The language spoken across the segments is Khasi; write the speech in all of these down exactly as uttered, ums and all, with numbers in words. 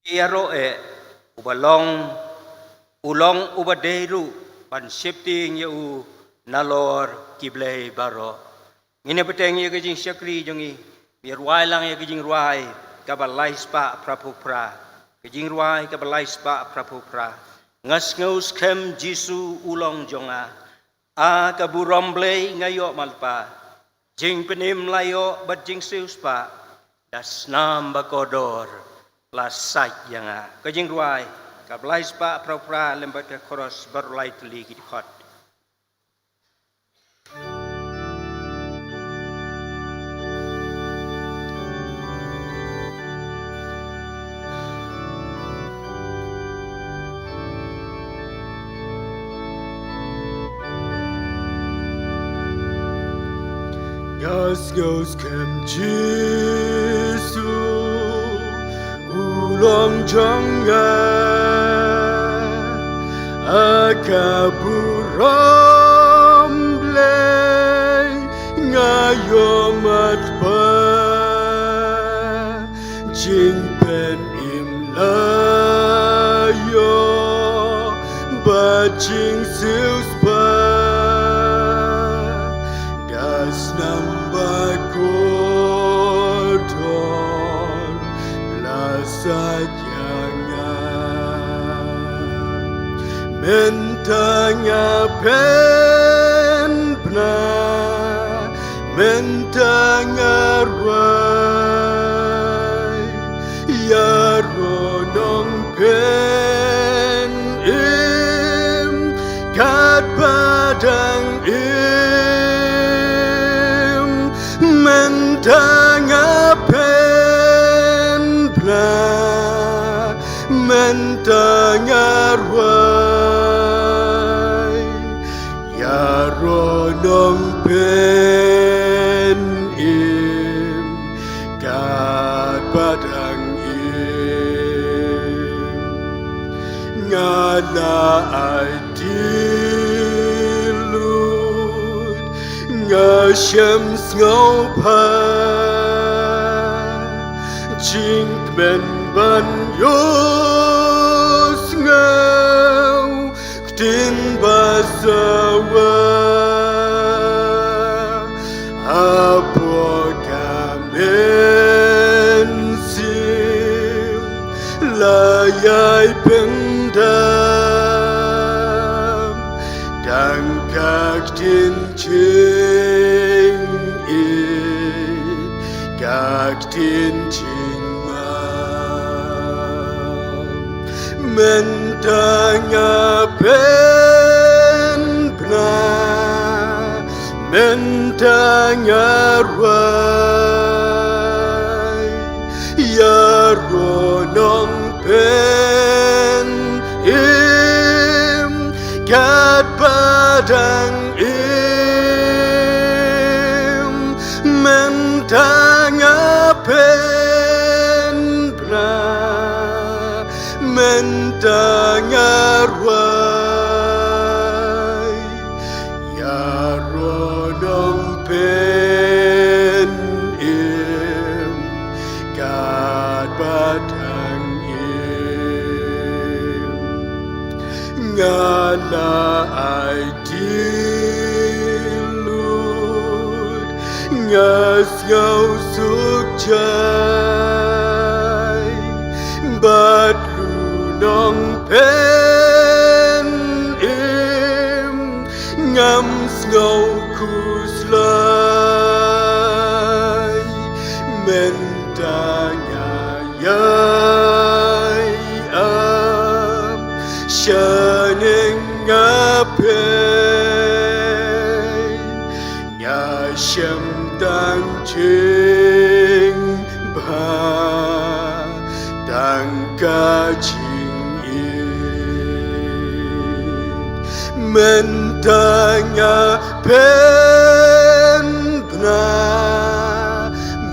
ïaroh eh, uba long, u long uba dei ruh ban sheptieng ïa u nalor ki blei baroh. Ngin ïa bteng ïa ka jingshakri jong ngi, ïa rwai lang ïa ka jingrwai kaba lai spah phra phew phra. Ka jingrwai kaba lai spah phra phew phra. Nga sngew skhem Jisu u long jong nga. A ka burom Blei nga ïoh ma la pa. Jingpynim la ïoh bad jingsiewspah. Da snam ba kordor la sait ïa nga. Ka jingrwai kaba lai spah phra phew phra lem bad ka chorus baroh lai tylli ki dkhot. Nga sngew skhem Jisu u long jong nga. A ka burom Blei nga ïoh ma la pa. Jingpynim la ïoh bad jingsiewspah. Da snam ba kordor la sait ïa nga. Mynta nga pynbna, mynta nga rwai, ïaroh Nongpynim katba dang im. Mynta nga pynbna, mynta nga rwai, ïaroh Nongpynim katba dang im. Nga la aiti lut, nga shem sngewbha. Jingkmen ban ïohsngew ktien ba sawa. Hapoh ka mynsiem la ïai pyndam tang ka ktien jingïeit, ka ktien jingma. Mynta nga pynbna, mynta nga rwai, ïaroh Nongpynim katba dang im. Mynta nga pynbna, mynta nga rwai, ïaroh Nongpynim katba dang im. Nga la aiti lut, nga sngewsuk jai bad u Nongpynim. Ngam sngew khuslai, mynta nga ïai ap shaneng nga peit. Nga shem tang jingbha, tang ka jingïeit. Mynta nga pynbna,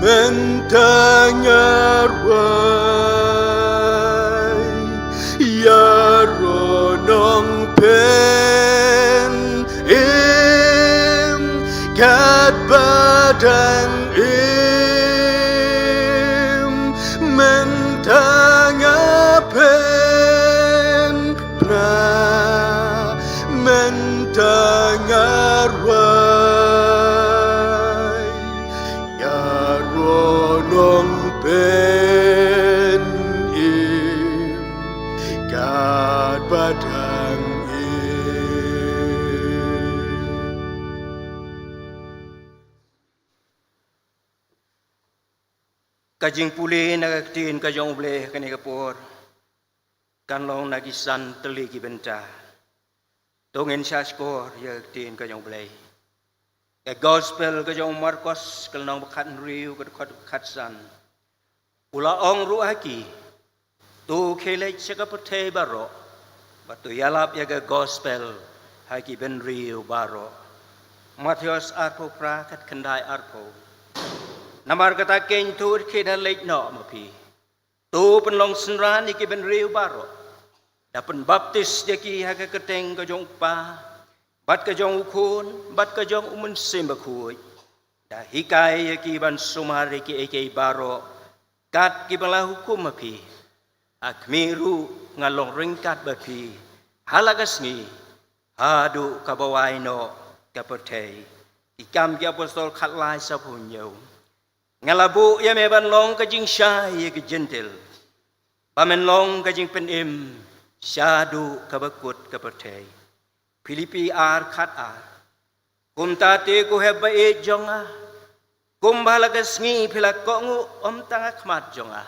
mynta nga rwai, ïaroh Nongpynim katba dang im. Mynta nga Pynbna mynta nga rwai ïa ro nongpynim katba dang im. Ka jingpule na ka ktien ka jong U Blei kane ka por kan long na ki san tylli ki bynta. To ngin sngap skhor ïa ka ktien ka jong U Blei. Ka gospel ka jong u Markos ka lynnong ba khathynriew ka dkhot ba khatsan. U la ong ruh ha ki, to khie leit sha ka pyrthei baroh bad to ïalap ïa ka gospel ha ki bynriew baroh. Mathaios arphew phra khatkhyndai arphew. Namar kata kein to khie da leit noh ma phi. To pynlong synran ïa ki bynriew baroh, da pynbaptis ïa ki ha ka kyrteng ka jong U Kpa bad ka jong U Khun bad ka jong U Mynsiem Bakhuid, da hikai ïa ki ban sumar ïa kiei kiei baroh kat kiba la hukum ma phi. Ha khmih ruh nga long ryngkat bad phi ha la ka sngi haduh kaba wai noh ka pyrthei. Ki Kam ki Apostol khatlai, sawphew hynñiew. Nga la buh ïa me ban long ka jingshai ïa ki Jentil, ba men long ka jingpynim shaduh kaba kut ka pyrthei. Philippi ar khatar. Kumta te ko hep ba-ïeit jong nga, kumba ha la ka sngi phi la kohnguh ym tang ha khmat jong nga,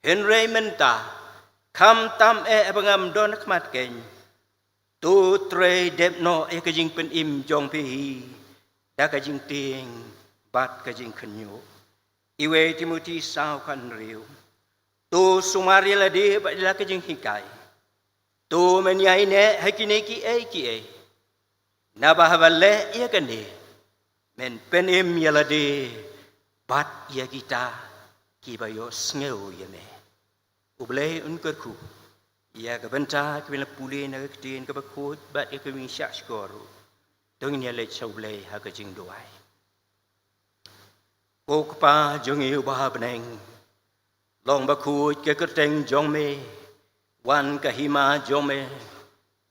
hynrei mynta, khamtam eh ba ngam don ha khmat kein, to trei dep noh ïa ka jingpynim jong phi hi da ka jingtieng bad ka jingkhynñiuh. Iwei Timothi saw khathynriew. To sumar ïa lade bad ïa la ka jinghikai. To men ïaineh ha kine kiei kiei, naba haba leh ïa kane men pynim ïa lade bad ïa kita kiba ïohsngew ïa me. U Blei un kyrkhu ïa ka bynta kaba la pule na ka ktien kaba khuid bad ïa kaba ngi sngap skhor ruh. To ngin ïa leit sha U Blei ha ka jingduwai. Ko Kpa jong ngi uba ha bneng, long bakhuid ka kyrteng jong me, wan ka hima jong me,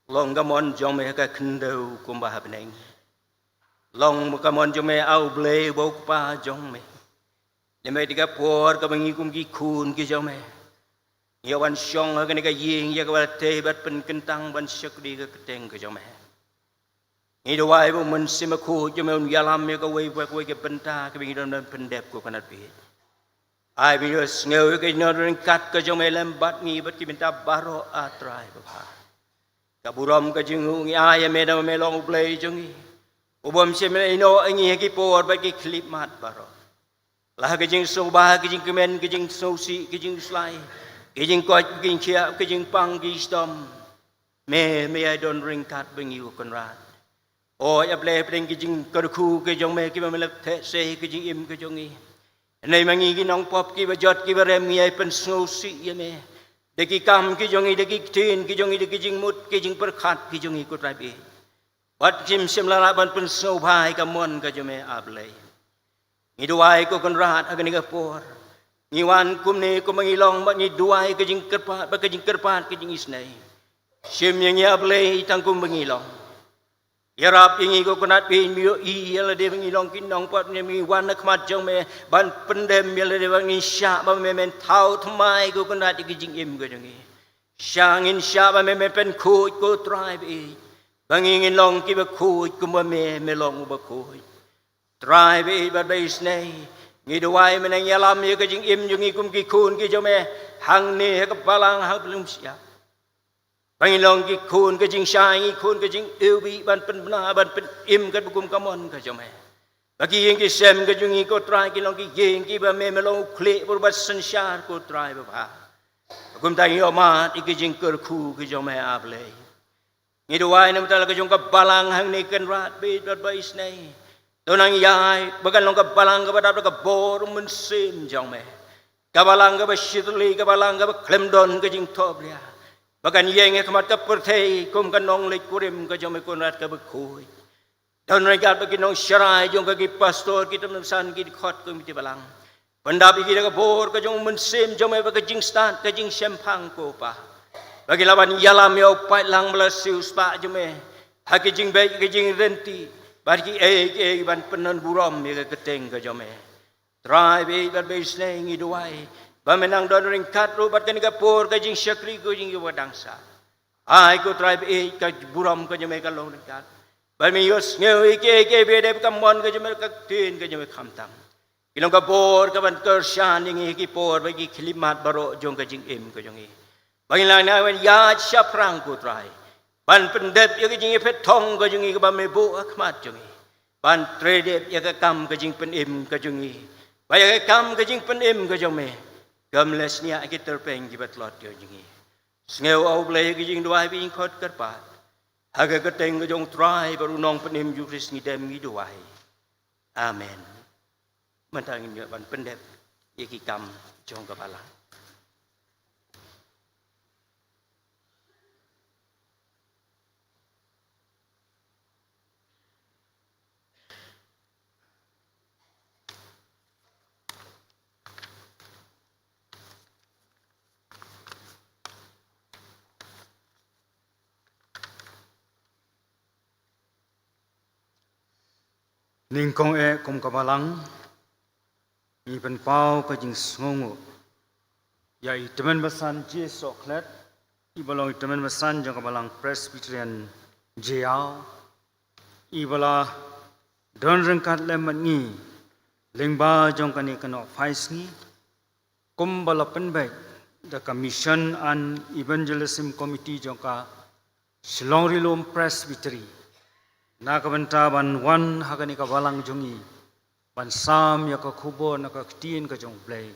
long ka mon jong me ha ka khyndew kumba ha bneng. Long ka mon jong me, A U Blei, uba U Kpa jong me. Lymne ha kane ka por kaba ngi kum ki khun ki jong me ngi ïa wan shong ha kane ka ïing ïa kaba la tei bad pynkyntang ban shakri ka kyrteng ka jong me, ngi duwai ba U Mynsiem Bakhuid jong me un ïalam ïa kawei pa kawei ka bynta kaba ngi don ban pyndep, ko Kynrad baieit. Ai ba ngi ïohsngew ïa ka jingdon ryngkat ka jong me lem bad ngi bad ki bynta baroh, A Trai babha. Ka burom ka jingnguh ngi ai ïa me namar me long U Blei jong ngi, u bym shym ïehnoh ïa ngi ha ki por bad ki khyllipmat baroh. La ha ka jingsngewbha, ka jingkmen, ka jingsngewsih, ka jingslai, ka jingkoit, ka jingkhiah, ka jingpang, ka jingshitom, me, me ïai don ryngkat bad ngi, ko Kynrad. O ïa Blei, hapdeng ki jingkyrkhu ki jong me kiba me la theh sei ha ka jingim ka jong ngi, hynrei ma ngi ki nongpop kiba jot kiba rem ngi ïai pynsngewsih ïa me da ki kam ki jong ngi, da ki ktien ki jong ngi, da ki jingmut ki jingpyrkhat ki jong ngi, ko Trai baieit. Bad kim shym la lah ban pynsngewbha ïa ka mon ka jong me, A Blei. Ngi duwai, ko Kynrad, ha kane ka por ngi wan kumne kumba ngi long bad ngi duwai ka jingkyrpad, bad ka jingkyrpad ka jingisynei. Shim ïa ngi, A Blei, tang kumba ngi long. Ïarap ïa ngi, ko Kynrad, ba ngin ïohi ïa lade ba ngi long ki nongpop, ba ngi wan ha khmat jong me ban pyndem ïa lade, ba ngin shah ba me men thaw thymmai, ko Kynrad, ïa ki jingim ka jong ngi. Shah ngin shah ba me men pynkhuid, ko Trai baieit, ba ngi ngin long kiba khuid kumba me, me long uba khuid. Trai baieit bad ba isynei, ngi duwai mynne, ïalam ïa ka jingim jong ngi kum ki khun ki jong me hangne ha ka balang, ha ka Pyrthei Pynshai. Ba ngin long ki khun ka jingshai, ngi khun ka jingiwbih ban pynbna, ban pynim katba kum ka mon ka jong me. Ba ki ïing ki sem ka jong ngi, ko Trai, kin long ki ïing kiba me, me long u khlieh bad uba synshar, ko Trai babha. Kumta ngi ïohmad ïa ki jingkyrkhu ki jong me, A Blei. Ngi duwai namar ka jong ka balang hangne, Kynrad baieit bad ba isynei. To nang ïai ba kan long ka balang kaba dap da ka bor U Mynsiem jong me. Ka balang kaba shitylli, ka balang kaba khlem don ka jingthohbria. Ba kan ïeng ha khmat ka pyrthei kum ka nongleit kurim ka jong me, Kynrad, kaba khuid. Don ryngkat bad ki nongsharai jong ka, ki pastor, ki tymmen basan, ki dkhot komiti balang. Pyndap ïa ki da ka bor ka jong u Mynsiem jong me, bad ka jingstad ka jingshemphang ko Pa, ba ki lah ban ïalam ïa u paidlang ba la siew spah jong me ha ki jingbeit ki jingrynti, bad kiei kiei ban pyndonburom ïa ka kyrteng ka jong me. Trai ba ïeit bad ba isynei, ngi duwai ba men nang don ryngkat ruh bad kane ka por ka jingshakri ko jong ngi ba dang sah. Ai ko Trai ba ïeit, ka burom ka jong me kan long ryngkat, bad men ïohsngew ïa kiei kiei ba dei ka mon ka jong me, ka ktien ka jong me khamtam. Ki long ka bor kaban kyrshan ïa ngi ha ki por bad ki khyllipmat baroh jong ka jingim ka jong ngi. Ba ngin lah ban ïaid shaphrang ko Trai, ban pyndep ïa ka jingïaphet thong ka jong ngi kaba me buh ha khmat jong ngi, ban trei dep ïa ka kam ka jingpynim ka jong ngi, ba ïa ka kam ka jingpynim ka jong me kam leh shñiah ïa ki tyrpeng kiba tlot ka jong ngi. Sngew, A U Blei, ïa ka jingduwai ba ngi khot kyrpad ha ka kyrteng ka jong u Trai bad u Nongpynim Jisu Khrist ngi dem ngi duwai. Amen. Mynta ngin ïoh ban pyndep ïa ki kam jong ka balang. Nyngkong eh kum ka balang, ngi pynpaw ka jingsngewnguh ïa i Tymmen Basan J Sohkhlet, iba long i Tymmen Basan jong ka Balang Presbyterian Jaïaw, iba la don ryngkat lem bad ngi lyngba jong kane ka nohphaisngi, kumba la pynbeit da ka Mission and Evangelism Committee jong ka Shillong Ri-lum Presbytery, na ka bynta ban wan ha kane ka balang jong ngi ban sam ïa ka khubor na ka ktien ka jong U Blei,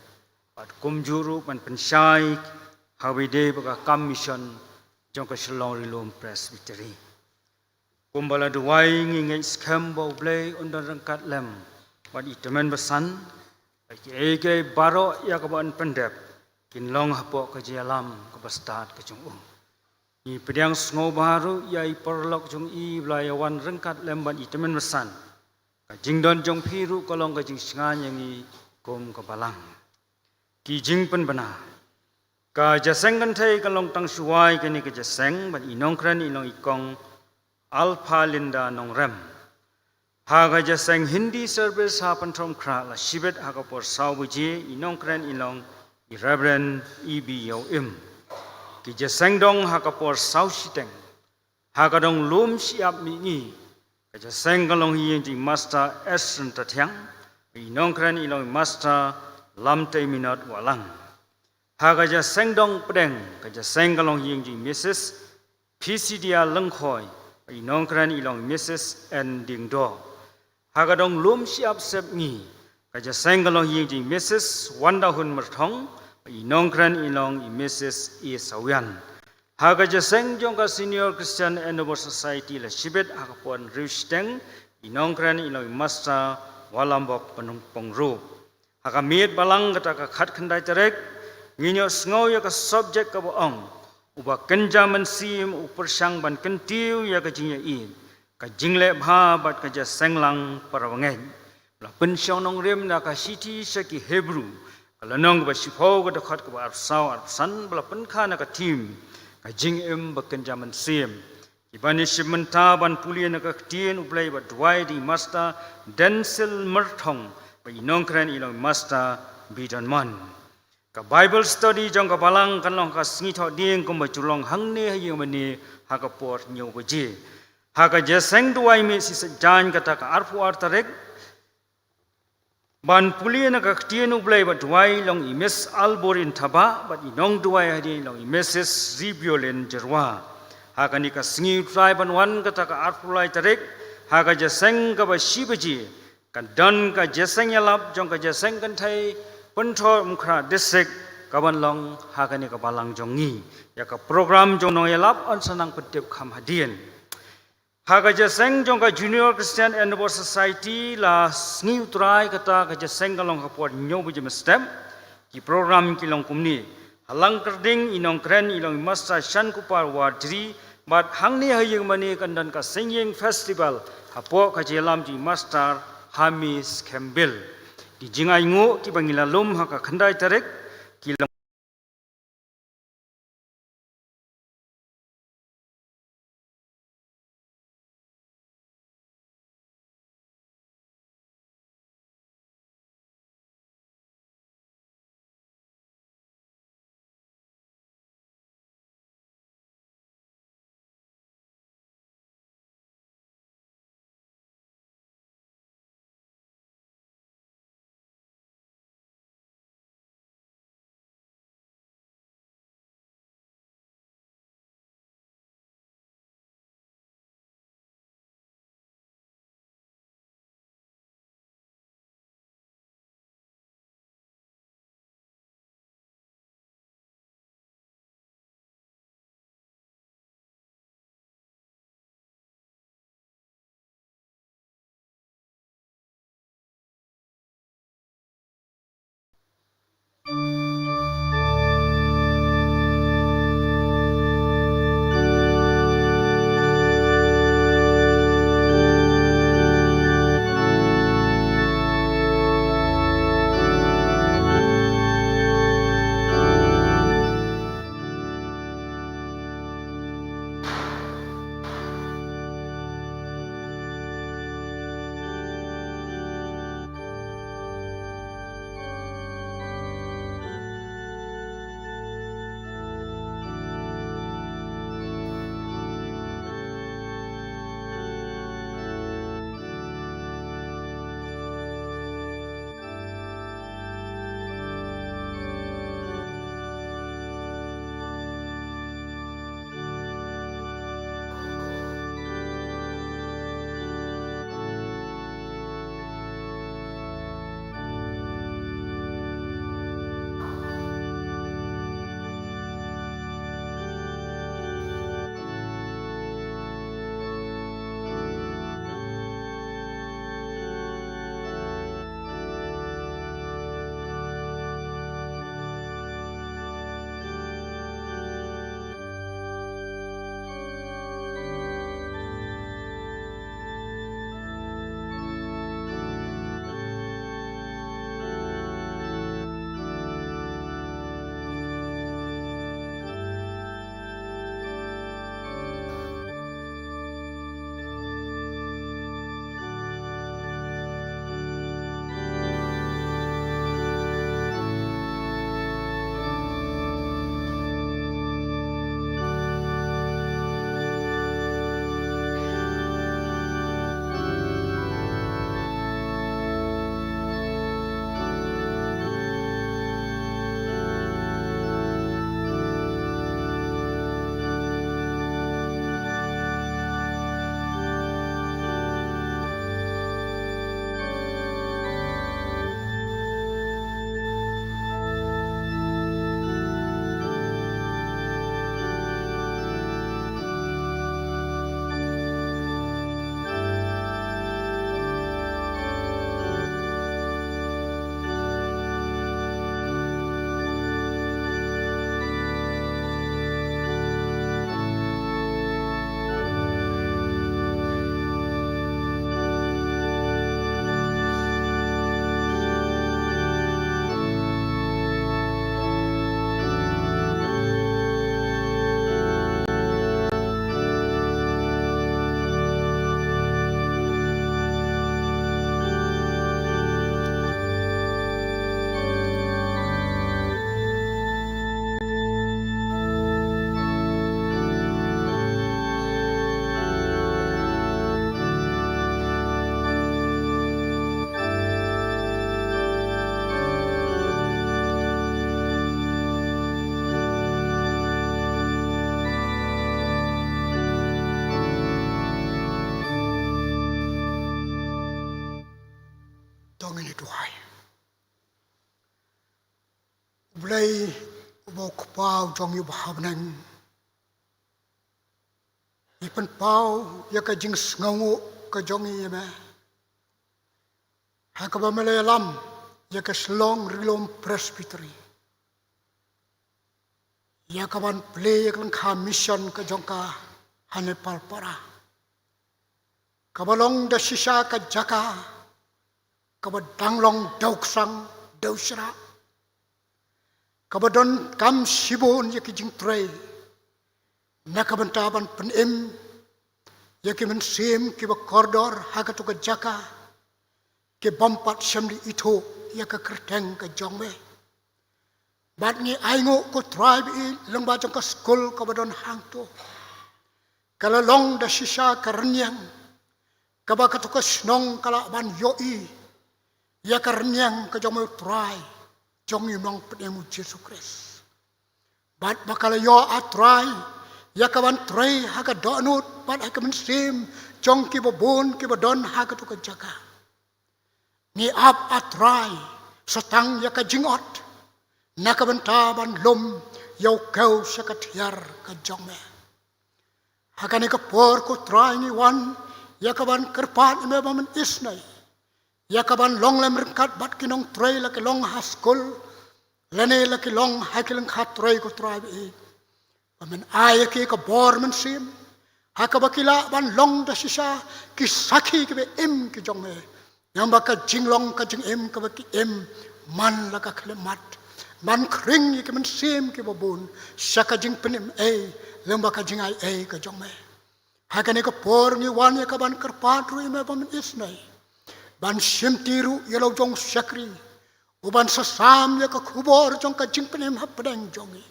bad kumjuh ruh ban pynshai ha kaba ïadei bad ka kam mission jong ka Shillong Ri-lum Presbytery. Kumba la duwai, ngi ngeit skhem ba U Blei un don ryngkat lem bad i Tymmen Basan, bad kiei kiei baroh ïa kaba yn pyndep kin long hapoh ka jingïalam kaba stad ka jong u. Ngi pdiang sngewbha ruh ïa i paralok jong i ba la ïawan ryngkat lem bad i Tymmen Basan. Ka jingdon jong phi ruh ka long ka jingshngaiñ ïa ngi kum ka balang. Ki jingpynbna. Ka jingïaseng kynthei ka long tang shuwa ïa kane ka jingïaseng bad i nongkren i long i Kong Alphalinda Nongrem. Ha ka jingïaseng Hindi service ha Pynthorumkhrah la shibit ha ka por saw baje, i nongkren i long i Reverend E B Ïawim. Ki jingïaseng dong ha ka por saw shiteng. Ha ka dong lum shyiap mihngi, ka jingïaseng ka long ha ïing jong i Master S Ryntathiang, i nongkren i long i Master Lamteiminot Wahlang. Ha ka jingïaseng dong pdeng, ka jingïaseng ka long ha ïing jong i Missus Pisidia Lyngkhoi, i nongkren i long i Missus N Diengdoh. Ha ka dong lum shyiap sepngi, ka jingïaseng ka long ha ïing jong i Missus Wandahun Myrthong, i nongkren i long i Missus A Sawian. Ha ka jingïaseng jong ka Senior Christian Endeavour Society la shibit ha ka por hynriew shiteng, i nongkren i long i Master Walambok Pynrung Pynrung. Ha ka miet balang kata ka khatkhyndai tarik, ngin ïohsngew ïa ka subject kaba ong, Uba kynja mynsiem u pyrshang ban kyntiew ïa ka jingïaieit, ka jingleh bha bad ka jingïaseng lang para bangeit. Ba la pynshong nongrim na ka shithi sha ki Hebru, ka lynnong kaba shiphew, ka dkhot kaba arphew saw arphew san, ba la pynkha na ka theme, ka jingim ba kynja mynsiem. Kiban ïashim bynta ban pule na ka ktien U Blei bad duwai da i Master Denzil Myrthong, bad i nongkren i long i Master Bidon Mon. Ka Bible study jong ka balang kan long ha ka sngi Thohdieng kumba ju long hangne ha ïing mane ha ka por hynñiew baje. Ha ka jingïaseng duwai miet shisha jaiñ kata ka arphew ar tarik, ban pule na ka ktien U Blei bad duwai long i Miss Alborin Thabah bad i nongduwai hadien long i Missus Ribiolin Jyrwa. Ha kane ka sngi U Trai ban wan kata ka arphew lai tarik, ha ka jingïaseng kaba shi baje, kan don ka jingïaseng ïalap jong ka jingïaseng kynthei Pynthorumkhrah District, kaban long ha kane ka balang jong ngi. Ïa ka program jong nongïalap yn sa nang pyntip kham hadien. Ha ka jingïaseng jong ka Junior Christian Endeavour Society la sngi U Trai kata ka jingïaseng ka long ha ka por hynñiew baje mynstep. Ki program ki long kumne. Ha Langkyrding i nongkren i long i Master Shankupar Warjri, bad hangne ha ïing mane kan don ka Singing Festival hapoh ka jingïalam jong i Master Hamis Khembil. Ki jingainguh kiba ngi la lum ha ka khyndai tarik ki long To ngin ïa duwai. U Blei uba u Kpa u jong ngi uba ha bneng, ngi pynpaw ïa ka jingsngewnguh ka jong ngi ïa me ha kaba me la ïalam ïa ka Shillong Ri-lum Presbytery ïa ka ban plie ïa ka lyngkha mission ka jong ka ha Nepalpara, kaba long da shisha ka jaka kaba dang long dewksang dewshrah, kaba donkam shibun ïa ki jingtrei na ka bynta ban pynim ïa ki mynsiem kiba kordor ha kato ka jaka, ki bym pat shym la ithuh ïa ka kyrteng ka jong me. Bad ngi ainguh ko Trai ba ïeit, lyngba jong ka skul kaba don hangto, ka la long da shisha ka rynïeng kaba kato ka shnong ka lah ban ïohi ïa ka rynïeng ka jong me, Trai jong ngi u Nongpynim, u Jisu Khrist. Bad ba ka la ïoh, ah Trai, ïa ka ban trei ha ka dohnud bad ha ka mynsiem jong kiba bun kiba don ha kato ka jaka. Ngi ap, ah Trai, sa tang ïa ka jingot na ka bynta ban lum ïa u kew sha ka thiar ka jong me. Ha kane ka por ko Trai ngi wan ïa ka ban kyrpad ïa me ba men isnei ïa ka ban long lem ryngkat bad ki nongtrei, la ki long ha skul lane la ki long ha ki lyngkha trei ko Trai ba ïeit. Ba men ai ïa ki ka bor mynsiem ha kaba ki lah ban long da shisha ki sakhi kiba im ki jong me. Namar ba ka jinglong ka jingim kaba ki im man la ka khyllipmat ban khring ïa ki mynsiem kiba bun sha ka jingpynim ei lyngba ka jingai ei ka jong me. Ha kane ka por ngi wan ïa ka ban kyrpad ruh ïa me ba men isnei ban shimti ruh ïa la u jong u shakri u ban sa sam ïa ka khubor jong ka jingpynim hapdeng jong ngi.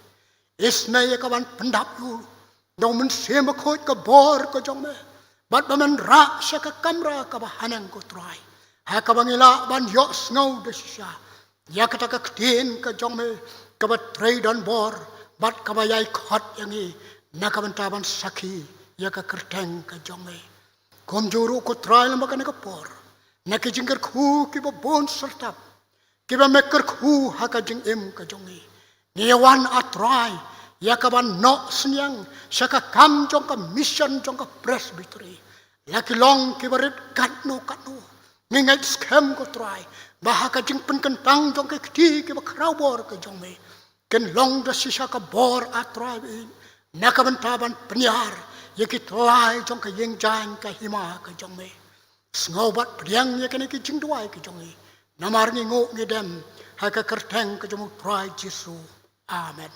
Isnei ïa ka ban pyndap ïa u da u Mynsiem Bakhuid, ka bor ka jong me, bad ba men rah sha ka kamra kaba haneng ko Trai, ha kaba ngi lah ban ïohsngew da shisha ïa kata ka ktien ka jong me kaba trei donbor bad kaba ïai khot ïa ngi na ka bynta ban sakhi ïa ka kyrteng ka jong me. Kumjuh ruh ko Trai, lyngba kane ka por, na ki jingkyrkhu kiba bun syrtap kiba me kyrkhu ha ka jingim ka jong ngi, ngi wan, ah Trai, ïa ka ban noh synñiang sha ka kam jong ka mission jong ka Presbytery. La ki long kiba rit katno katno, ngi ngeit skhem ko Trai ba ha ka jingpynkyntang jong ki kti kiba khraw bor ka jong me, kin long da shisha ka bor, ah Trai ba ïeit, na ka bynta ban pynïar ïa ki tyllai jong ka ïing jaiñ ka hima ka jong me. Sngew bad pdiang ïa kine ki jingduwai ki jong ngi, namar ngi nguh ngi dem ha ka kyrteng ka jong u Trai Jisu. Amen.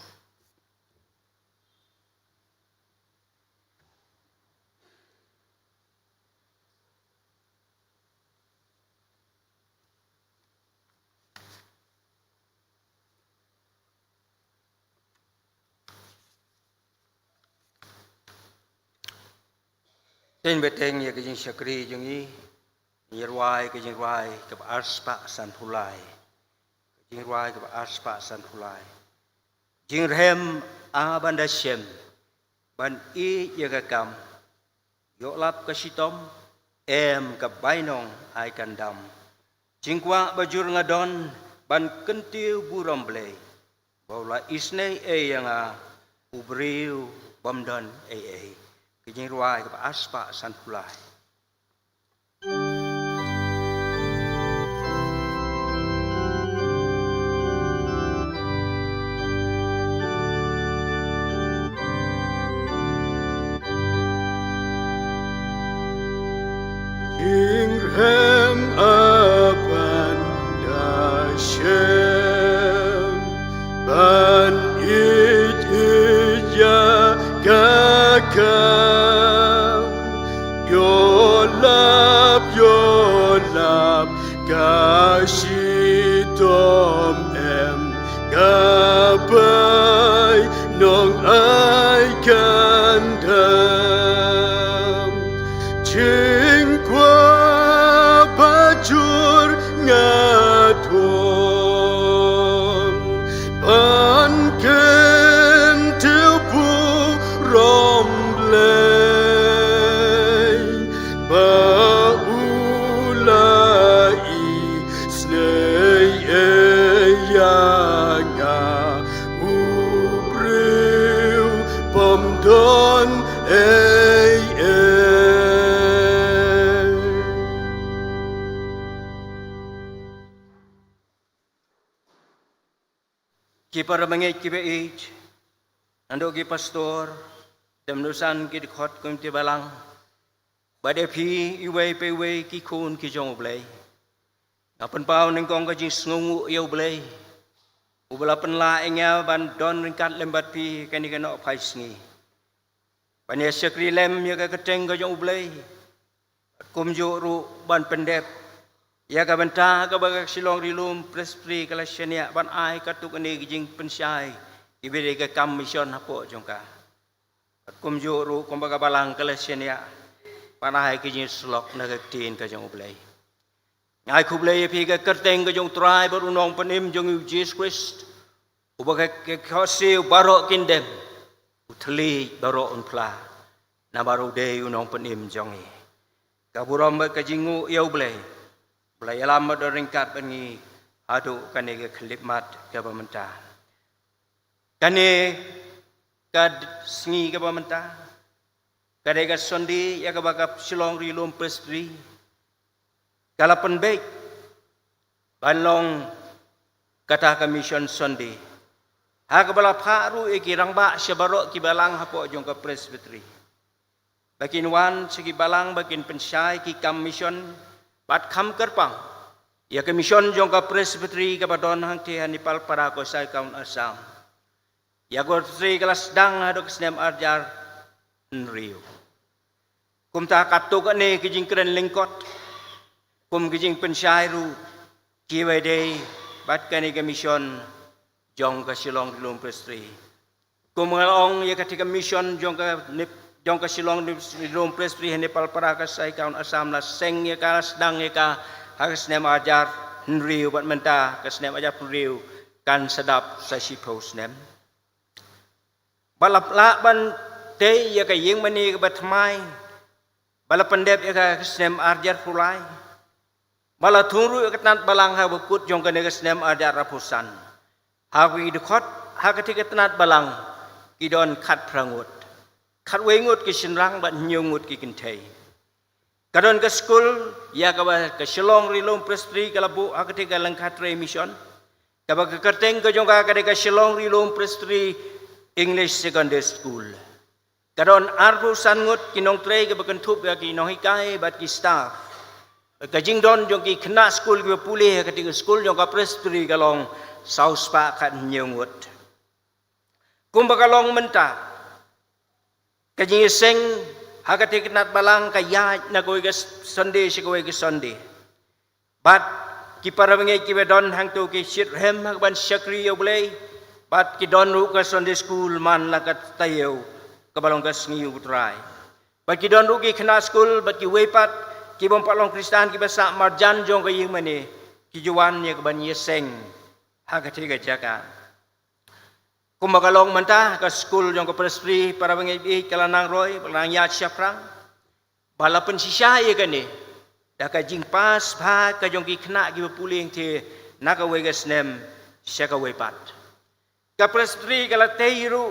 Ten bad ten ïa ka jingshakri jong ngi, ngi rwai ka jingrwai kaba arspah sanphew lai. Ka jingrwai kaba arspah sanphew lai. Jingrhem, ah ban da shem, ban ïeit ïa ka kam, ïoh lap ka shitom, em ka bainong ai kan dam. Jingkwah bajur nga don, ban kyntiew burom Blei, ba u la isnei ei ïa nga, u briew bym don ei ei. Ka jingrwai kaba arspah sanphew lai. Jingrhem, ah ban da shem, ban ïeit ïa ka kam. Ïoh lap, ïoh lap ka shitom, em ka bainong ai kan dam. Jingkwah bajur nga don, ban kyntiew burom Blei, ba u la isnei ei ïa nga, u briew bym don ei ei. Ki para bangeit kiba ïeit, naduh ki pastor, ki domnosan, ki dkhot, ki committee balang, bad ïa phi iwei pa iwei ki khun ki jong U Blei. Nga pynpaw nyngkong ka jingsngewnguh ïa U Blei uba la pynlah ïa nga ban don ryngkat lem bad phi kane ka nohphai sngi, ban ïa shakri lem ïa ka kyrteng ka jong U Blei. Kumjuh ruh ban pyndep ïa ka bynta kaba ka Shillong Ri-lum Presbytery ka la shaniah ban ai katto katne ki jingpynshai kiba dei ka kam mission hapoh jong ka. Kumjuh ruh kumba ka Balang ka la shaniah ban ai ki jingsyllok na ka ktien ka jong U Blei. Nga ai khublei ïa phi ha ka kyrteng ka jong U Trai bad U Nongpynim jong ngi U Jisu Khrist, uba ka, ka khohsiew baroh kin dem, u thylliej baroh un phla, namar u dei U Nongpynim jong ngi. Ka burom bad ka jingnguh ïa U Blei ba la ïalam bad don ryngkat bad ngi haduh kane ka khyllipmat kaba mynta. Kane ka d-, sngi kaba mynta ka dei ka Sunday ïa kaba ka Shillong Ri-lum Presbytery ka la pynbeit ban long kata ka Mission Sunday, ha kaba la phah ruh ïa ki rangbah sha baroh ki balang hapoh jong ka Presbytery ba kin wan sha ki balang ba kin pynshai ki kam mission bad kham kyrpang ïa ka mission jong ka Presbytery kaba don hangtei ha Nepalpara, Gosaikhands, Assam, ïa kaba ka Presbytery ka la sdang haduh ka snem ar hajar hynriew. Kumta katto katne ki jingkren lyngkot kum ki jingpynshai ruh kiba dei bad kane ka mission jong ka Shillong Ri-lum Presbytery. Kum nga la ong, ïa kata ka mission jong ka Nep-, jong ka Shillong Ri-lum Presbytery ha Nepalpara, Gosaikhands, Assam, la seng ïa ka, la sdang ïa ka ha ka snem ar hajar hynriew bad mynta ka snem ar hajar hynriew kan sa dap sa shiphew snem. Ba la lah ban tei ïa ka ïingmane kaba thymmai ba la pyndep ïa ka ha ka snem ar hajar hynriew lai. Ba la thung ruh ïa ka tnat balang ha kaba kut jong kane ka snem ar hajar arphew san. Ha kaba ki dkhot ha kata ka tnat balang ki don khatphra ngut. Khatwei ngut ki shynrang bad hynñiew ngut ki kynthei. Ka don ka skul ïa kaba ka Shillong Ri-lum Presbytery ka la buh ha kata ka lyngkha trei mission, kaba ka kyrteng ka jong ka ka dei ka Shillong Ri-lum Presbytery English Secondary School. Ka don arphew san ngut ki nongtrei kiba kynthup ïa ki nonghikai bad ki staff. Ka jingdon jong ki khynnah skul kiba pule ha kata ka skul jong ka Presbytery ka long saw spah khathynñiew ngut. Kumba ka long mynta, ka jingïaseng ha kata ka tnat balang ka ïaid na kawei ka Sunday sha kawei ka Sunday. Bad ki para bangeit kiba don hangto ki shitrhem ha kaban shakri ïa U Blei, bad ki don ruh ka Sunday school man la ka taïew kaba long ka sngi U Trai. Bad ki don ruh ki khynnah skul bad kiwei pat ki bym pat long Khristan kiba sah marjan jong ka ïingmane, ki ju wan ïa kaban ïaseng ha kata ka jaka. Kumba ka long mynta, ka skul jong ka Presbytery, para bangeit, ka la nang roi, ka la nang ïaid shaphrang. Ba la pynshisha ïa kane da ka jingpass bha ka jong ki khynnah kiba pule hangtei na kawei ka snem sha kawei pat. Ka Presbytery ka la tei ruh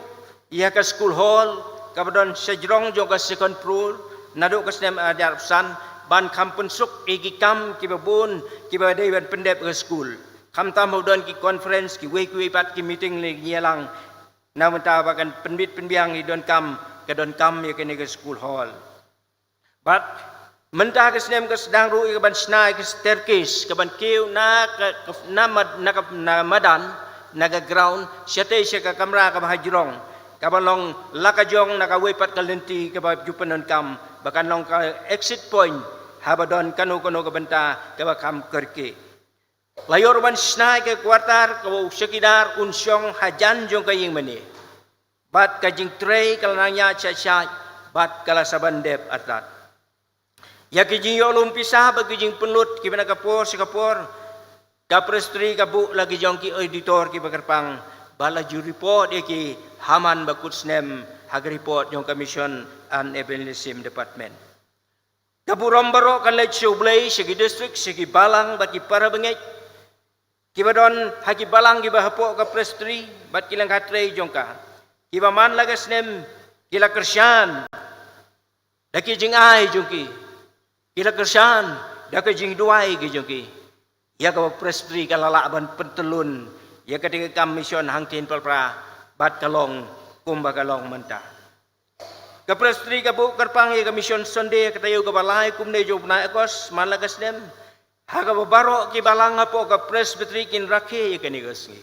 ïa ka school hall kaba don shajrong jong ka second floor naduh ka snem ar hajar arphew san, ban kham pynsuk ïa ki kam kiba bun kiba dei ban pyndep ka skul. Khamtam ba don ki conference, kiwei kiwei pat ki meeting lei ki ïalang. Na mynta ba kan pynbit pynbiang ïa ki donkam, ka donkam ïa kane ka school hall. Bad mynta ka snem ka sdang ruh ïa kaban shna ïa ka staircase kaban kiew na ka, ka, na mad-, na ka, na madan, na ka ground, shatei sha ka kamra kaba hajrong, kaba long la ka jong na kawei pat ka lynti kaba ju pyndonkam, ba kan long ka exit point haba don kano kano ka bynta kaba kham kyrkieh. La ïoh ruh ban shna ïa ka quarter kaba u chowkidar un shong hajan jong ka ïingmane. Bad ka jingtrei ka la nang ïaid sha sha, bad ka la sa ban dep artat. Ïa ki jingïoh lum pisa bad ki jingpynlut kiba na ka por sha ka por, ka Presbytery ka buh la ki jong ki auditor kiba kyrpang, ba la ju report ïa ki ha man ba kut snem ha ka report jong ka Mission and Evangelism Department. Ka burom baroh kan leit sha U Blei, sha ki district, sha ki balang bad ki para bangeit kiba don ha ki balang kiba hapoh ka Presbytery bad ki lyngkha trei jong ka, kiba man la ka snem ki la kyrshan da ki jingai jong ki, ki la kyrshan da ki jingduwai ki jong ki. Ïa kaba Presbytery ka la lah ban pyntyllun ïa kata ka kam mission hangtei Nepalpara bad ka long kumba ka long mynta. Ka Presbytery ka buh kyrpang ïa ka Mission Sunday ha ka taïew kaba lai kumne jong u bnai August man la ka snem, Ha kaba baroh ki balang hapoh ka Presbytery kin rakhe ïa kane ka sngi.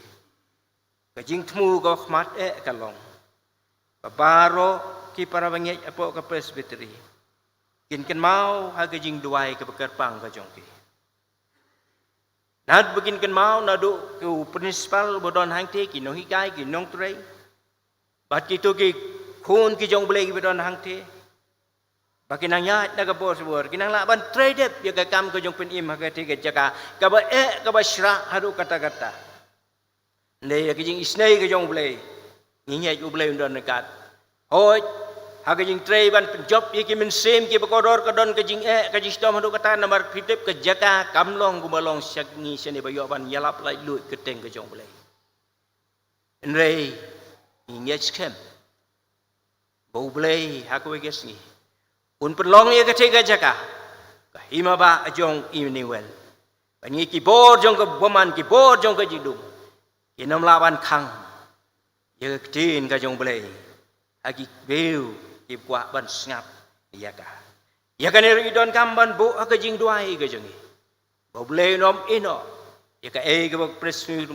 Ka jingthmu ka khmat eh ka long ba baroh ki para bangeit hapoh ka Presbytery kin kynmaw ha ka jingduwai kaba kyrpang ka jong ki. Naduh ba kin kynmaw naduh ki u principal ba don hangtei, ki nonghikai, ki nongtrei, bad kito ki khun ki jong U Blei kiba don hangtei, ba kin nang ïaid na ka bor sha bor, kin nang lah ban trei dep ïa ka kam ka jong Pynim ha katei ka jaka kaba eh kaba shrah haduh katta katta. Hynrei ïa ka jingisynei ka jong U Blei, ngi ngeit U Blei un don ryngkat. Hooid, ha ka jingtrei ban pynjop ïa ki mynsiem kiba kordor ka don ka jingeh ka jingshitom haduh katta, namar phi tip ka jaka kam long kumba long sha ngi shane ba ïoh ban ïalap laitluid kyrteng ka jong U Blei. Hynrei ngi ngeit skhem ba U Blei ha kawei ka sngi un pynlong ïa katei ka jaka ka hima ba jong Emmanuel. Ba ngi ki bor jong ka bymman, ki bor jong ka jingdum, kin ym lah ban khang ïa ka ktien ka jong U Blei ha ki briew ki kwah ban sngap ïa ka. Ïa kane ruh ngi donkam ban buh ha ka jingduwai ka jong ngi ba U Blei un ym ïehnoh ïa kaei kaba ka Presbytery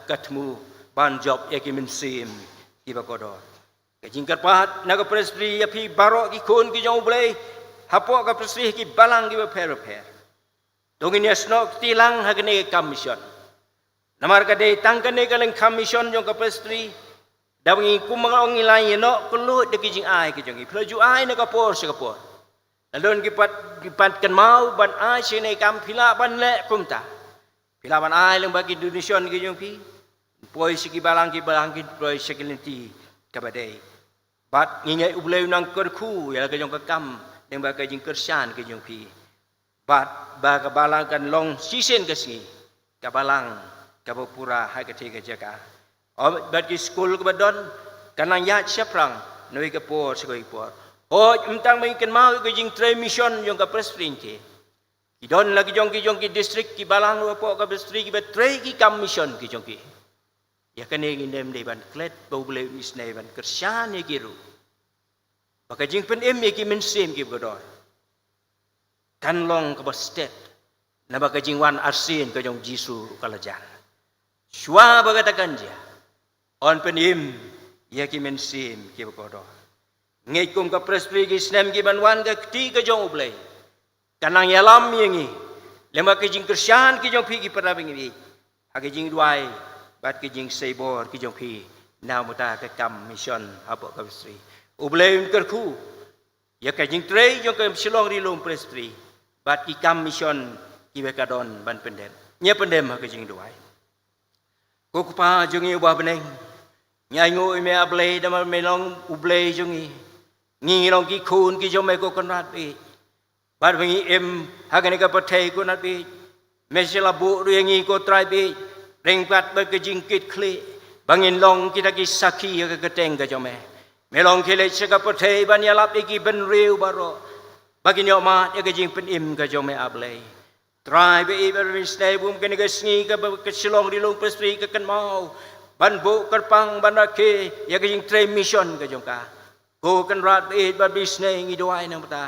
ka thmu ban jop ïa ki mynsiem kiba kordor. Ka jingkyrpad na ka Presbytery ïa phi baroh ki khun ki jong U Blei hapoh ka Presbytery ki balang kiba pher bapher. To ngin ïasnoh kti lang ha kane ka kam mission. Namar ka dei tang kane ka lyngkha mission jong ka Presbytery, da ba ngi kum ba ngi la ïehnoh kylluid da ki jingai ki jong ngi, phi la ju ai na ka por sha ka por. La don ki pat, ki pat kynmaw ban ai sha kane ka kam, phi lah ban leh kumta. Phi lah ban ai lyngba ki donation ki jong phi, poi sha ki balang, ki balang ki poi sha ki lynti kaba dei. Bad ngi ngeit U Blei un nang kyrkhu ïa la ka jong ka kam lyngba ka jingkyrshan ka jong phi. Bad ba ka balang kan long shisien ka sngi ka balang kaba pura ha katei ka jaka. Bad ki skul kaba don kan nang ïaid shaphrang na kawei ka por sha kawei ka por. Hooid, ym tang ba ngi kynmaw ïa ka jingtrei mission jong ka Presbytery, ki don la ki jong ki jong ki district, ki balang ruh hapoh ka Presbytery kiba trei ki kam mission ki jong ki. Ïa kane ngin ym dei ban klet ba U Blei un isynei ban kyrshan ïa ki ruh ba ka jingpynim ïa ki mynsiem kiba kordor kan long kaba stet na ba ka jingwan arsien ka jong U Jisu ruh ka la jan. Shuwa ba kata kan jia, un pynim ïa ki mynsiem kiba kordor. Ngeit kum ka Presbytery ki snem kiban wan ka kti ka jong U Blei kan nang ïalam ïa ngi lyngba ki jingkyrshan ki jong phi ki para bangeit ha ki jingduwai bad ki jingseiñbor ki jong phi na ka bynta ka kam mission hapoh ka Presbytery. U Blei un kyrkhu ïa ka jingtrei jong ka Shillong Ri Lum Presbytery bad ki kam mission kiba ka don ban pyndep. Ngin ïa pyndem ha ka jingduwai. Ko Kpa jong ngi uba ha bneng, ngi ainguh ïa me A Blei namar me long U Blei jong ngi. Ngi ngi long ki khun ki jong me ko Kynrad baieit. Bad ba ngi im ha kane ka pyrthei ko Kynrad baieit, me shu la buh ruh ïa ngi ko Trai baieit, ryngkat bad ka jingkitkhlieh ba ngin long kita ki sakhi ïa ka kyrteng ka jong me. Me la ong khie leit sha ka pyrthei ban ïalap ïa ki bynriew baroh ba kin ïoh mad ïa ka jingpynim ka jong me A Blei. Trai baieit, bad ba isynei bun kane ka sngi kaba ka Shillong Ri Lum Presbytery ka kynmaw ban buh kyrpang ban rakhe ïa ka jingtrei mission ka jong ka. Ko Kynrad baieit, bad ba isynei ngi duwai na ka bynta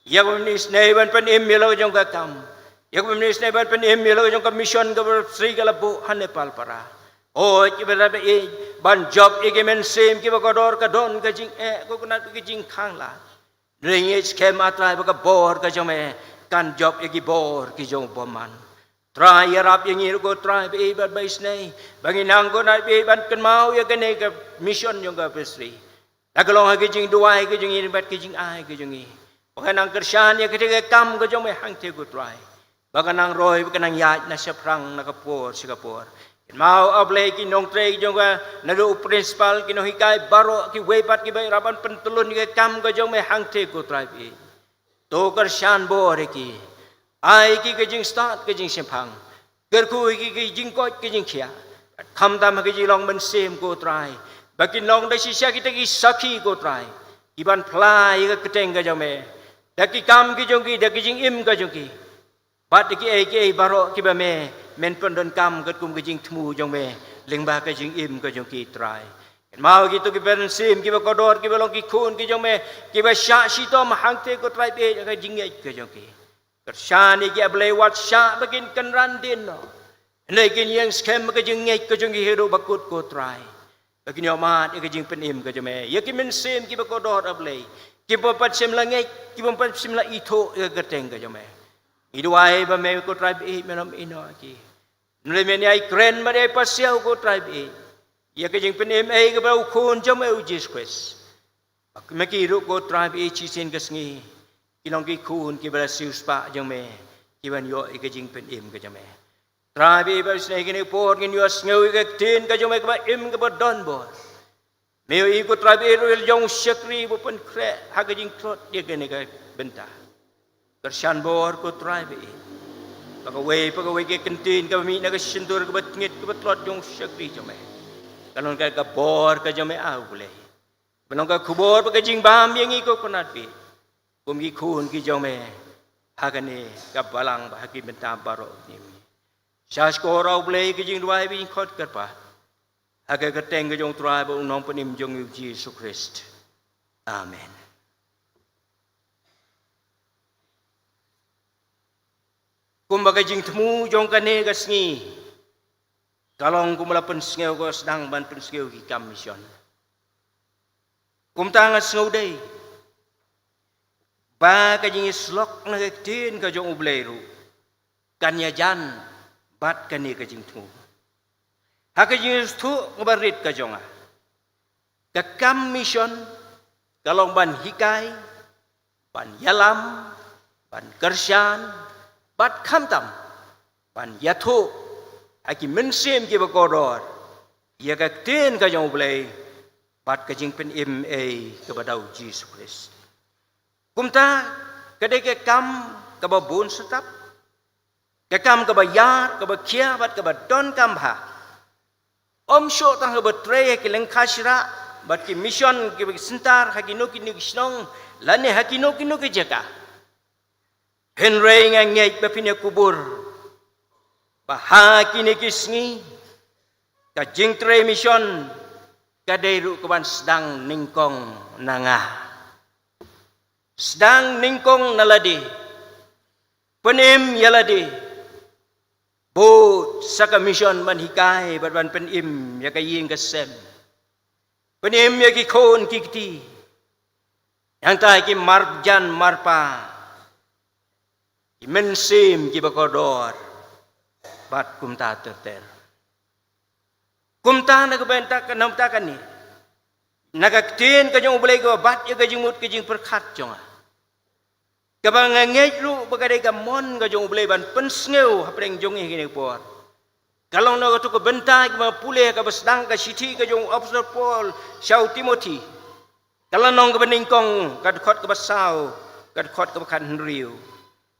ïa kaba men isynei ban pynim ïa la ka jong ka kam, ïa kaba men isynei ban pynim ïa la ka jong ka mission kaba Presbytery ka la buh ha Nepalpara. O Kynrad baieit, ban jop ïa ki mynsiem kiba kordor ka don ka jingeh, ko Kynrad baieit, ka jingkhang lad. Ngi ngeit skhem A Trai ba ka bor ka jong me kan jop ïa ki bor ki jong u bymman. Trai ïarap ïa ngi ruh ko Trai baieit, bad ba isynei ba ngin nang ko Kynrad baieit ban kynmaw ïa kane ka mission jong ka Presbytery. La ka long ha ki jingduwai ki jong ngi bad ki jingai ki jong ngi, ba kan nang kyrshan ïa kata ka kam ka jong me hangtei ko Trai. Ba kan nang roi, ba kan nang ïaid na shaphrang na ka por sha ka por. Kynmaw A Blei ki nongtrei jong ka, naduh u principal, ki nonghikai baroh, kiwei pat kiba ïarap ban pyntyllun ïa ka kam ka jong me hangtei ko Trai baieit. To kyrshan bor ïa ki. Ai ki ka jingstad ka jingshemphang. Kyrkhu ïa ki ka jingkoit ka jingkhiah. Khamtam ha ka jinglong mynsiem ko Trai, ba kin long da shisha kita ki sakhi ko Trai, kiban phla ïa ka kyrteng ka jong me da ki kam ki jong ki, da ki jingim ka jong ki, bad da kiei kiei baroh kiba me men pyndonkam katkum ka jingthmu jong me lyngba ka jingim ka jong ki Trai. Kynmaw kito ki mynsiem kiba kordor, kiba long ki khun ki jong me, kiba shah shitom hangtei ko Trai baieit ha ka jingngeit ka jong ki. Kyrshan ïa ki, A Blei, wat shah ba kin kynran dien noh. Hynrei kin ïeng skhem ha ka jingngeit ka jong ki haduh ba kut, ko Trai, ba kin ïohmad ïa ka jingpynim ka jong me, ïa ki mynsiem kiba kordor, A Blei, ki bym pat shym la ngeit, ki bym pat shym la ithuh ïa ka kyrteng ka jong me. Ngi duwai ba me, ko Trai baieit, men ym ïehnoh ïa ki. Hynrei men ïai kren bad ïai pasiaw, ko Trai baieit, ïa ka jingpynim ei kaba u Khun jong me, u Jisu Khrist. Ba ma ki ruh, ko Trai baieit, shisien ka sngi ki long ki khun kiba la siewspah jong me, kiban ïoh ïa ka jingpynim ka jong me. Trai baieit, ba shisha kine por ngin ïohsngew ïa ka ktien ka jong me kaba im, kaba don bor. Me ïohi, ko Trai baieit, ruh ïa la jong u shakri ba pynkhreh ha ka jingtlot ïa kane ka bynta. Kyrshan bor, ko Trai baieit, ba kawei pa kawei ka kyntien kaba mih na ka shyntur, kaba tngit, kaba tlot jong u shakri jong me, kan long ka bor ka jong me, A Blei. Ban long ka khubor bad ka jingbam ïa ngi, ko Trai baieit, kum ki khun ki jong me ha kane ka balang bad ha ki bynta baroh. Ïa ngi sha shkor, A Blei, ka jingduwai bad jingkhot kyrpad ha ka kyrteng ka jong u Trai bad u Nongpynim jong ngi, u Jisu Khrist. Amen. Kumba ka jingthmu jong kane ka sngi ka long kumba la pynsngew, ka sdang ban pynsngew ki kam mission. Kumta nga sngewdei ba ka jingïasyllok na ka ktien ka jong U Blei ruh kan ïajan bad kane ka jingthmu. Ha ka jingïathuh kaba rit ka jong nga, ka kam mission ka long ban hikai, ban ïalam, ban kyrshan, bad khamtam ban ïathuh ha ki mynsiem kiba kordor ïa ka ktien ka jong U Blei bad ka jingpynim ei kaba da u Jisu Khrist. Kumta ka dei ka kam kaba bun shatap, ka kam kaba ïar, kaba khia bad kaba donkam bha. Ym shuh tang kaba trei ha ki lyngkha shrah bad ki mission kiba ki syntar ha kino kino ki shnong lane ha kino kino ki jaka. Hynrei nga ngeit ba phin ïakubur ba ha kine ki sngi ka jingtrei mission ka dei ruh kaban sdang nyngkong na nga. Sdang nyngkong na lade, pynim ïa lade, bud sa ka mission ban hikai bad ban pynim ïa ka ïing ka sem, pynim ïa ki khun ki kti, hangta ki marjan marpa, ki mynsiem kiba kordor bad kumta ter ter. Kumta na ka bynta ka, na ka bynta kane, na ka ktien ka jong U Blei kaba bat ïa ka jingmut ka jingpyrkhat jong nga, kaba nga ngeit ruh ba ka dei ka mon ka jong U Blei ban pynsngew hapdeng jong ngi ha kine ki por, ka long na kato ka bynta kaba pule, kaba sdang ka shithi ka jong u Apostol Paul sha u Timothi. Ka lynnong kaba nyngkong, ka dkhot kaba saw, ka dkhot kaba khathynriew.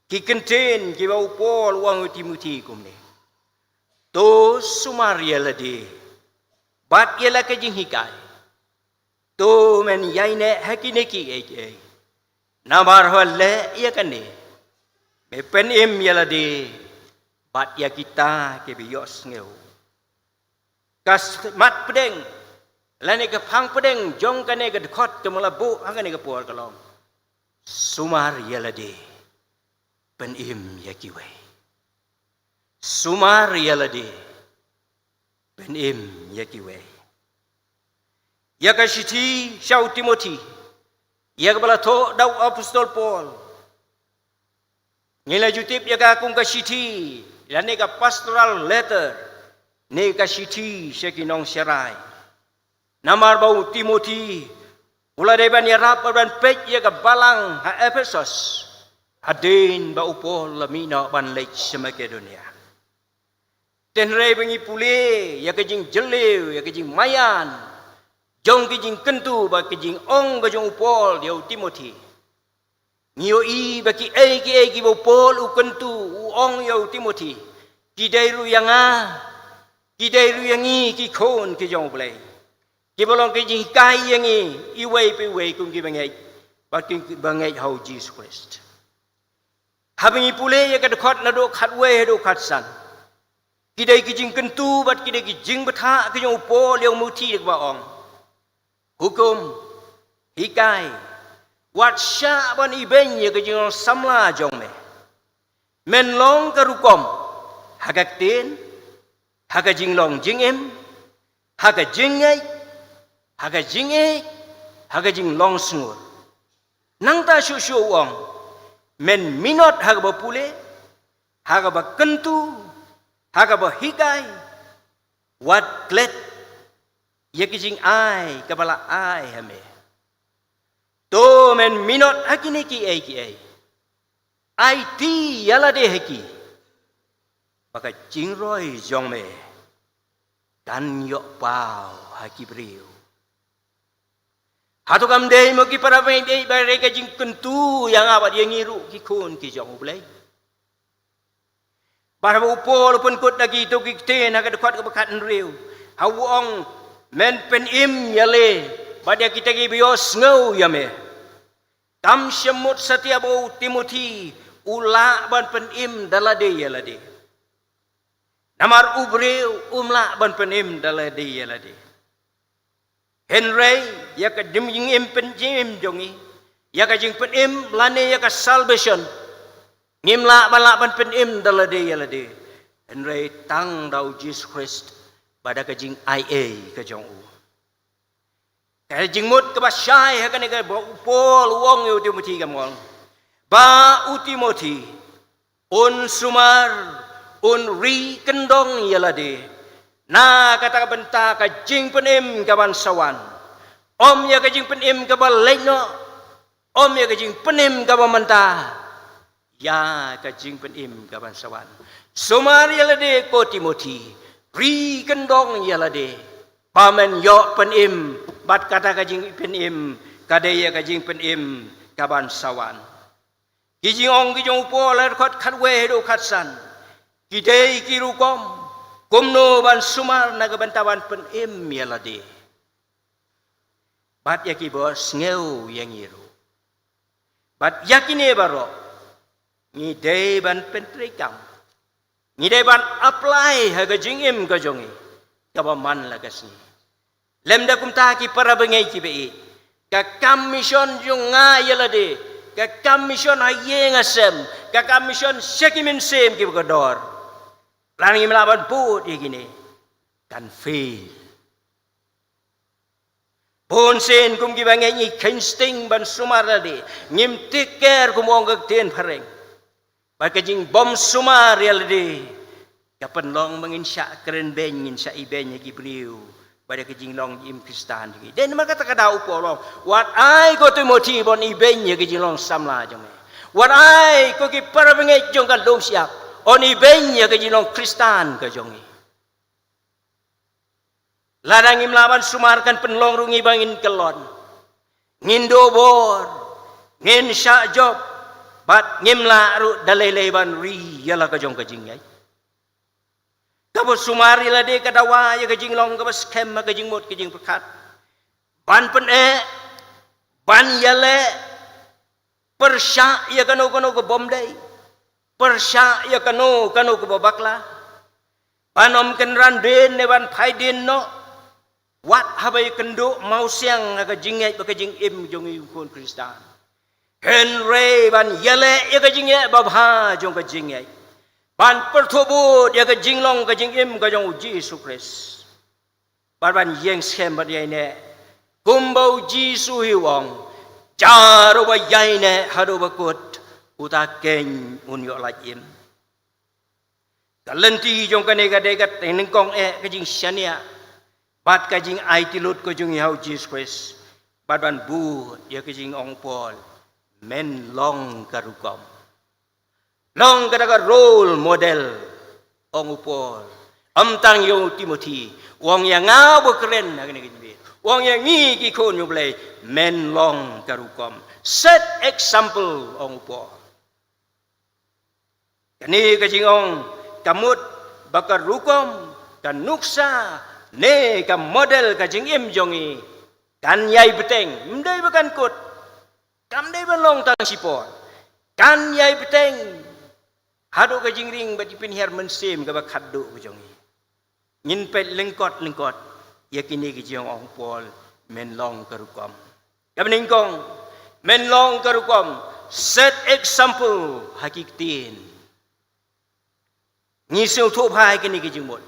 Ki kyntien kiba u Paul u ong u Timothi kumne: To sumar ïa lade bad ïa la ka jinghikai. To men ïaineh ha kine kiei kiei. Namar haba leh ïa kane, me pynim ïa lade bad ïa kita kiba ïohsngew. Ka mat pdeng lane ka phang pdeng jong kane ka dkhot kaba la buh ha kane ka por ka long: Sumar ïa lade, pynim ïa kiwei. Sumar ïa lade, pynim ïa kiwei. Ïa ka shithi sha u Timothi, ïa kaba la thoh da u Apostol Paul, ngi la ju tip ïa ka kum ka shithi lane ka pastoral letter, ne ka shithi sha ki nongsharai. Namar ba u Timothi u la dei ban ïarap bad ban peit ïa ka balang ha Ephesos hadien ba u Paul u la mih noh ban leit sha Makedonia. Hynrei haba ngi pule ïa ka jingjylliew, ïa ka jingmaïan jong ki jingkyntu bad ka jingong ka jong u Paul ïa u Timothi, ngi ïohi ba kiei kiei kiba u Paul u kyntu, u ong ïa u Timothi, ki dei ruh ïa nga, ki dei ruh ïa ngi ki khun ki jong U Blei, kiba long ka jinghikai ïa ngi iwei pa iwei kum kiba ngeit bad kum kiba ngeit ha u Jisu Khrist. Haba ngi pule ïa ka dkhot naduh khatwei haduh khatsan, ki dei ki jingkyntu bad ki dei ki jingbthah ka jong u Paul ïa u Timothi, kaba ong: Hukum, hikai, wat shah ban ibeiñ ïa ka jinglong samla jong me. Men long ka rukom ha ka ktien, ha ka jinglong jingim, ha ka jingngeit, ha ka jingïeit, ha ka jinglong sngur. Nangta shuh shuh u ong, men minot ha kaba pule, ha kaba kyntu, ha kaba hikai, wat klet ïa ki jingai kaba la ai ha me. To men minot ha kine kiei kiei. Aiti ïa lade ha ki, ba ka jingroi jong me kan ïoh paw ha ki briew. Hato kam dei mo ki para bangeit ba dei ka jingkyntu ïa nga bad ïa ngi ruh ki khun ki jong U Blei? Bad haba u Paul u pynkut da kito ki ktien ha ka dkhot kaba khathynriew, ha u ong, men pynim ïa lade bad ïa kita kiba ïohsngew ïa me. Kam shym mut satia ba u Timothi u lah ban pynim da lade ïa lade. Namar u briew um lah ban pynim da lade ïa lade. Hynrei ïa ka jingim pyn-, jingim jong ngi, ïa ka jingpynim lane ïa ka salvation, ngim lah ban, lah ban pynim da lade ïa lade, hynrei tang da U Jisu Khrist bad da ka jingai ei ka jong u. Ka jingmut kaba shai ha kane kaba u Paul u ong ïa u Timothi, ka ong ba u Timothi un sumar, un ri kyndong ïa lade na kata ka bynta ka jingpynim kaban sa wan. Ym ïa ka jingpynim kaba leit noh, ym ïa ka jingpynim kaba mynta, ïa ka jingpynim kaban sa wan. Sumar ïa lade ko Timothi, ri kyndong ïa lade, ba men ïoh pynim bad kata ka jingpynim ka dei ïa ka jingpynim kaban sa wan. Ki jingong ki jong u Paul ha dkhot khatwei haduh khatsan, ki dei ki rukom kumno ban sumar na ka bynta ban pynim ïa lade bad ïa kiba sngew ïa ngi ruh. Bad ïa kine baroh ngi dei ban pyntreikam, ngi dei ban apply ha ka jingim ka jong ngi kaba man la ka sngi. Lymda kumta ki para bangeit kiba ïeit, ka kam mission jong nga ïa lade, ka kam mission ha ïing ha sem, ka kam mission sha ki mynsiem kiba kordor, lada ngim lah ban bud ïa kine, kan fail. Bun sien kum kiba ngeit ngi kheiñ sting ban sumar lade, ngim take care kum ong ka ktien phareng. Bad ka jingbym sumar ïa lade ka pynlong ba ngin shah kren beiñ, ngin shah ibeiñ ïa ki briew bad ïa ka jinglong im Khristan jong ngi. Dei namar kata ka daw u Paul u ong, wat ai ko Timothi ban ibeiñ ïa ka jinglong samla jong me. Wat ai ko ki para bangeit jong ka lum shyiap ban ibeiñ ïa ka jinglong Khristan ka jong ngi. Lada ngim lah ban sumar kan pynlong ruh ngi ba ngin kyllon, ngin duh bor, ngin shah jop, bad ngim lah ruh da lei lei ban ri ïa la ka jong ka jingngeit. Kaba sumar ïa lade ka dawa ïa ka jinglong kaba skhem ha ka jingmut ka jingpyrkhat, ban pyneh, ban ïaleh, pyrshah ïa kano kano ka bym dei, pyrshah ïa kano kano kaba bakla, ban ym kynran dien ne ban phai dien noh, wat haba ïakynduh mawsiang ha ka jingngeit bad ka jingim jong ngi u khun Khristan. Hynrei ban ïaleh ïa ka jingeh babha jong ka jingngeit, ban pyrthuh bud ïa ka jinglong ka jingim ka jong U Jisu Khrist. Bad ban ïeng skhem bad ïaineh, kumba U Jisu hi u ong, jar uba ïaineh haduh ba kut, uta keiñ un ïoh lait im. Ka lynti jong kane ka dei ka nyngkong eh ka jingshaniah bad ka jingaiti lut ka jong ngi ha U Jisu Khrist, bad ban bud ïa ka jingong u Paul, men long ka rukom. Long kata ka role model, ong u Paul. Ym tang ïa u Timothi, u ong ïa nga uba kren ha kane ka jingbieit, u ong ïa ngi ki khun U Blei, men long ka rukom. Set example, ong u Paul. Kane ka jingong ka mut ba ka rukom, ka nuksa, ne ka model ka jingim jong ngi kan ïai bteng, ym dei ba kan kut. Kam dei ban long tang shipor. Kan ïai bteng haduh ka jingring bad ki pynhiar mynsiem kaba khatduh ka jong ngi. Ngin peit lyngkot lyngkot ïa kine ki jingong u Paul, men long ka rukom. Kaba nyngkong, men long ka rukom, set example ha ki ktien. Ngi sngewthuh bha ïa kine ki jingmut.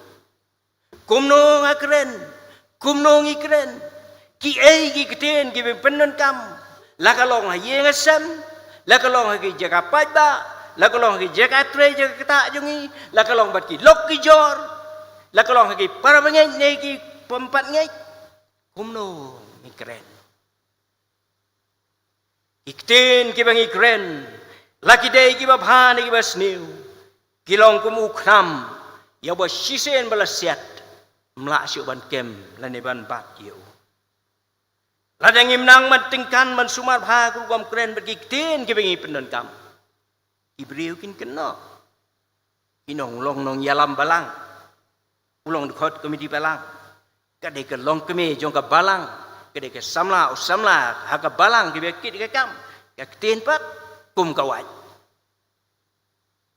Kumno nga kren, kumno ngi kren. Kiei ki ktien kiba pyndonkam, la ka long ha ïing ha sem, la ka long ha ki jaka paidbah, la ka long ha ki jaka trei jaka ktah jong ngi, la ka long bad ki lok ki jor, la ka long ha ki para bangeit ne ki pympat ngeit. Kumno ngi kren. Ki ktien kiba ngi kren, la ki dei kiba bha ne kiba sniew, ki long kum u khnam ïa uba shisien ba la siat, ym lah shuh ban kem lane ban bat ïa u. Lada ngim nang ban tyngkan ban sumar bha ka rukom kren bad ki ktien kiba ngi pyndonkam, ki briew kin kynnoh. Ki nong long nongïalam balang, u long dkhot komiti balang, ka dei ka longkmie jong ka balang, ka dei ka samla u samla ha ka balang kiba kit ka kam. Ka ktien pat kum ka wait,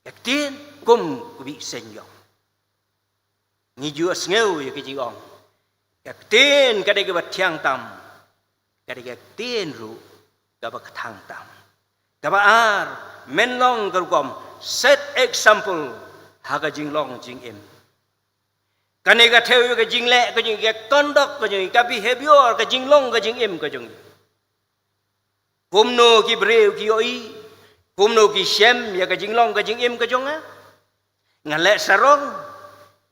ka ktien kum ka bih seiñ ïong. Ngi ju sngew ïa ka jingong, ka ktien ka dei kaba thiang tam, ka dei ka ktien ruh kaba kthang tam. Kaba ar, men long ka rukom set example ha ka jinglong jingim. Kane ka thew ïa ka jingleh ka jong ngi, ka conduct ka jong ngi, ka behavior, ka jinglong ka jingim ka jong ngi. Kumno ki briew ki ïohi, kumno ki shem ïa ka jinglong ka jingim ka jong nga. Nga leh sarong,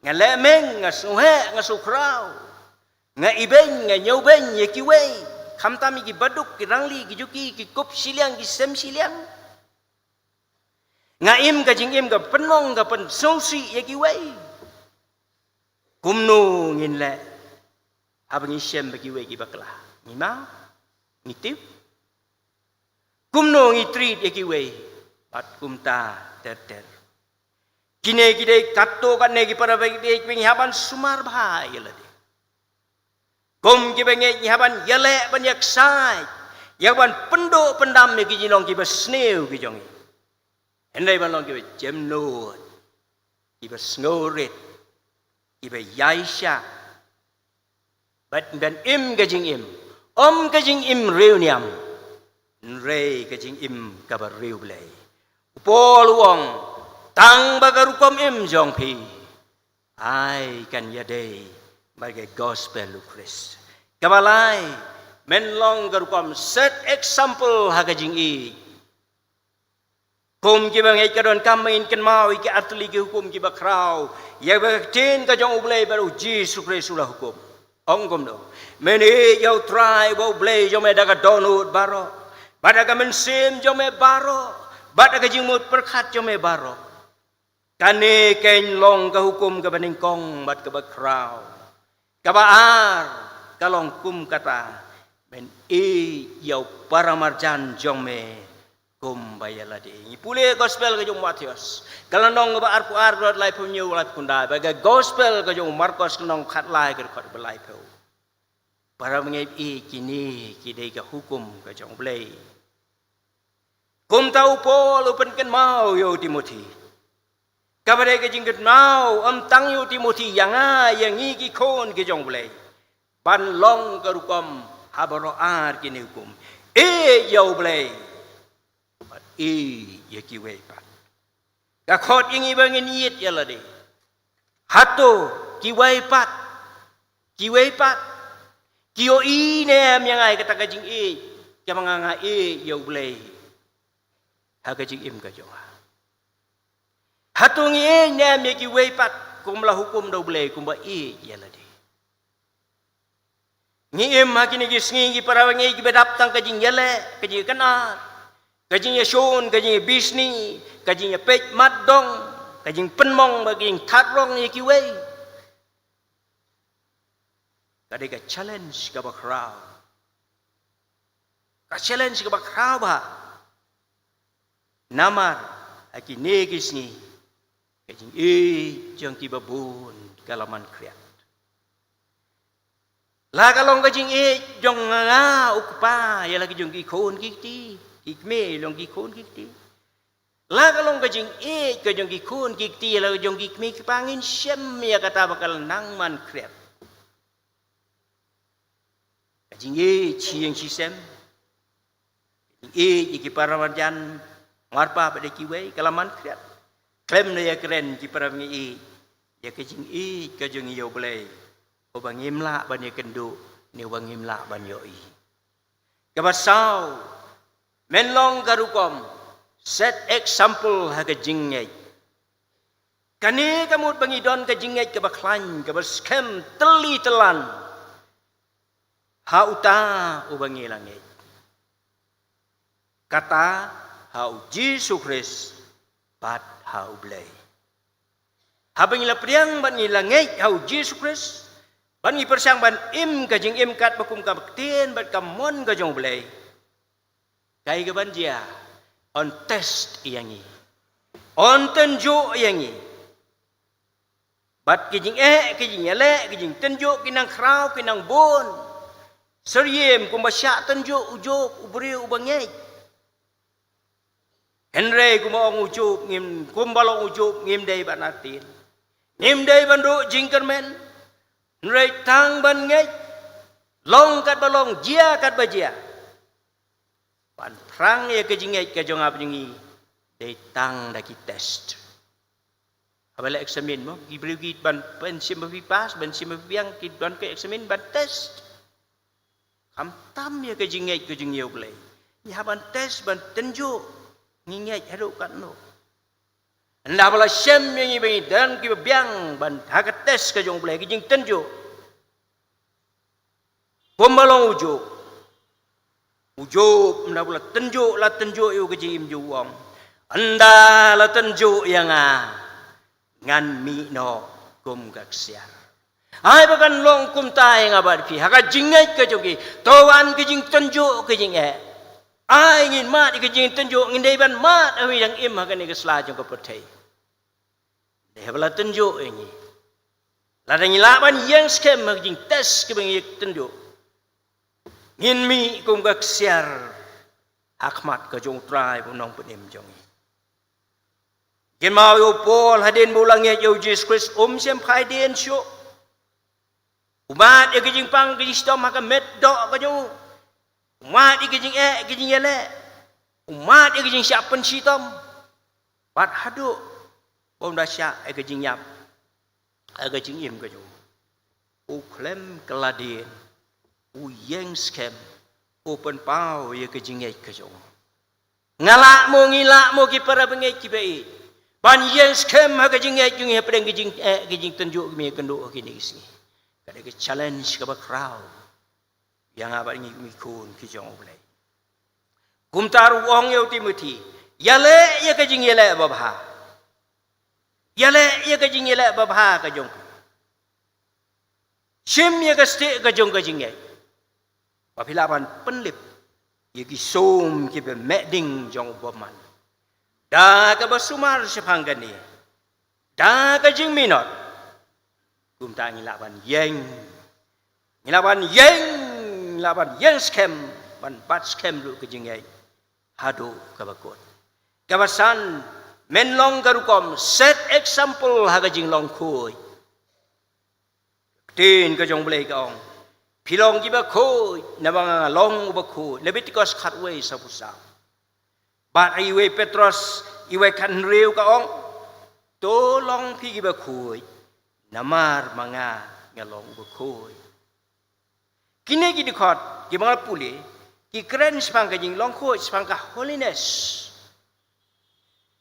nga leh meng, nga sngewheh, nga sngewkhraw, nga ibeiñ, nga ñiewbeiñ ïa kiwei, khamtam ïa ki baduk, ki rangli, ki juki, ki kup shiliang, ki sem shiliang. Nga im ka jingim ka pynmong, ka pynsngewsih ïa kiwei. Kumno ngin leh haba ngi shem ba kiwei ki bakla? Ngi map, ngi tip. Kumno ngi treat ïa kiwei? Bad kumta ter ter. Kine ki dei katto katne ki para bangeit ba ngi hap ban sumar bha ïa lade. Kum kiba ngeit ngi hap ban ïaleh ban ïaksaid, ïa ban pynduh pyndam ïa ki jinglong kiba sniew ki jong ngi. Hynrei ban long kiba jemnud, kiba sngewrit, kiba ïaishah, bad ban im ka jingim, ym ka jingim riewniam, hynrei ka jingim kaba riewblei. U Paul u ong, tang ba ka rukom im jong phi ai kan ïadei bad ka gospel u Khrist. Kaba lai, men long ka rukom set example ha ka jingïeit. Kum kiba ngeit ka donkam ba ngin kynmaw ïa ki artylli ki hukum kiba khraw, ïa ka ktien ka jong U Blei bad U Jisu Khrist u la hukum. Ong kumno? Men ïeit ïa U Trai ba U Blei jong me da ka dohnud baroh, bad da ka mynsiem jong me baroh, bad da ka jingmut pyrkhat jong me baroh. Kane keiñ long ka hukum kaba nyngkong bad kaba khraw. Kaba ar ka long kum kata, men ïeit ïa u paramarjan jong me kumba ïa lade. Ngi pule gospel ka jong u Mathaios, ka lynnong kaba arphew ar, ka dkhot laiphew hynñiew, laiphew khyndai, bad ka gospel ka jong u Markos, ka lynnong khatlai, ka dkhot ba laiphew. Para bangeit, kine ki dei ka hukum ka jong U Blei. Kumta u Paul u pynkynmaw ïa u Timothi. Kaba dei ka jingkynmaw ym tang ïa u Timothi, ïa nga, ïa ngi ki khun ki jong U Blei, ban long ka rukom ha baroh ar kine hukum. Ïeit ïa U Blei bad ïeit ïa kiwei pat. Ka khot ïa ngi ba ngin ïeit ïa lade. Hato kiwei pat, kiwei pat ki ïohi ne em ïa nga ïa kata ka jingïeit, kaba nga, nga ïeit ïa U Blei ha ka jingim ka jong nga? Hato ngi ïeit ne em ïa kiwei pat kum la hukum da U Blei kumba ïeit ïa lade? Ngi im ha kine ki sngi, ki para bangeit, kiba dap tang ka jingïaleh, ka jingkynad, ka jingïashun, ka jingbishni, ka jingïapeit matdong, ka jingpynmong bad ka jingthadrang ïa kiwei. Ka dei ka challenge kaba khraw. Ka challenge kaba khraw bha. Namar ha kine ki sngi, ka jingïeit jong kiba bun ka la man khriat. La ka long ka jingïeit jong nga u kpa ïa la ki jong ki khun ki kti, ki kmie ïa la ki jong ki khun ki kti. La ka long ka jingïeit ka jong ki khun ki kti ïa la ki jong ki kmie ki kpa, ngin shem ïa kata ba ka la nang man khriat. Ka jingïeit shi ïing shi sem, ka jingïeit ïa ki para marjan, marpa bad ïa kiwei, ka la man khriat. Khlem da ïakren ki para bangeit, ïa ka jingïeit ka jong ngi ïa U Blei, uba ngim lah ban ïakynduh, ne uba ngim lah ban ïohi. Kaba saw, men long ka rukom, set example ha ka jingngeit. Kane ka mut ba ngi don ka jingngeit kaba khlaiñ, kaba skhem, tylli tyllan ha uta uba ngi la ngeit. Kata ha U Jisu Khrist bad ha U Blei. Haba ngi la pdiang bad ngi la ngeit ha U Jisu Khrist, bad ngi pyrshang ban im ka jingim katba kum ka ktien bad ka mon ka jong U Blei, kaei kaban jia? Un test ïa ngi, un tynjuh ïa ngi. Bad ki jingeh, ki jingïaleh, ki jingtynjuh ki nang khraw, ki nang bun. Syriem kumba shah tynjuh u Job, u briew uba ngeit. Hynrei kumba ong u Job, ngim, kumba long u Job, ngim dei ban artin, ngim dei ban duh jingkyrmen. Hynrei tang ban ngeit, long katba long, jia katba jia. Ban phrang ïa ka jingngeit ka jong nga bad jong ngi, dei tang da ki test. Haba la examine mo, ki briew ki ban, ban shim ba phi pass, ban shim ba phi biang, ki don ka examine ban test. Khamtam ïa ka jingngeit ka jong ngi ïa U Blei. Ngi hap ban test, ban tynjuh, ngi ngeit haduh katno. Ynda ba la shem ïa ngi ba ngi don kiba biang ban ha ka test ka jong U Blei, ka jingtynjuh. Kumba long u Job. U Job, ynda ba la tynjuh, la tynjuh ïa u ka jingim jong u, u ong, ynda la tynjuh ïa nga, ngan mih noh kum ka ksiar. Ai ba kan long kumta ïa nga bad phi ha ka jingngeit ka jong ngi. To wan ka jingtynjuh ka jingeh. Ai ngin mad ïa ka jingtynjuh, ngin dei ban mad ha u dang im ha kane ka sla jong ka pyrthei. Dei haba la tynjuh ïa ngi. Lada ngi lah ban ïeng skhem ha ka jingtest kaba ngi tynjuh, ngin mih kum ka ksiar ha khmat ka jong U Trai bad U Nongpynim jong ngi. Kynmaw ïa u Paul, hadien ba u la ngeit ïa U Jisu Khrist, um shym phai dien shuh. U mad ïa ka jingpang ka jingshitom ha ka met doh ka jong u. U mad ïa ka jingeh ka jingïaleh. U mad ïa ka jingshah pynshitom. Bad haduh ba un da shah ïa ka jingïap ha ka jingim ka jong u, u khlem kylla dien, u ïeng skhem, u pynpaw ïa ka jingngeit ka jong u. Nga lah mo, ngi lah mo ki para bangeit kiba ïeit, ban ïeng skhem ha ka jingngeit jong ngi hapdeng ka jingeh, eh, ka jingtynjuh kaba ngi ïakynduh ha kine ki sngi? Ka dei ka challenge kaba khraw ïa nga bad ngi, ngi khun ki jong U Blei. Kumta ruh u ong ïa u Timothi, ïaleh ïa ka jingïaleh babha. Ïaleh ïa ka jingïaleh babha ka jong phi. Shim ïa ka stieh ka jong ka jingngeit, ba phi lah ban pynlip ïa ki sum kiba meh ding jong u bymman. Da kaba sumar shaphang kane, da ka jingminot, kumta ngi lah ban ïeng. Ngi lah ban ïeng, ngi lah ban ïeng skhem, ban bat skhem ruh ka jingngeit haduh kaba kut. Kaba san, men long ka rukom, set example ha ka jinglong khuid. Ktien ka jong U Blei ka ong, phi long kiba khuid, naba nga long uba khuid. Leviticus khatwei, sawphew saw. Bad ha iwei Petros, iwei khathynriew ka ong, to long phi kiba khuid, namar ma nga nga long uba khuid. Kine ki dkhot kiba nga la pule, ki kren shaphang ka jinglong khuid, shaphang ka holiness.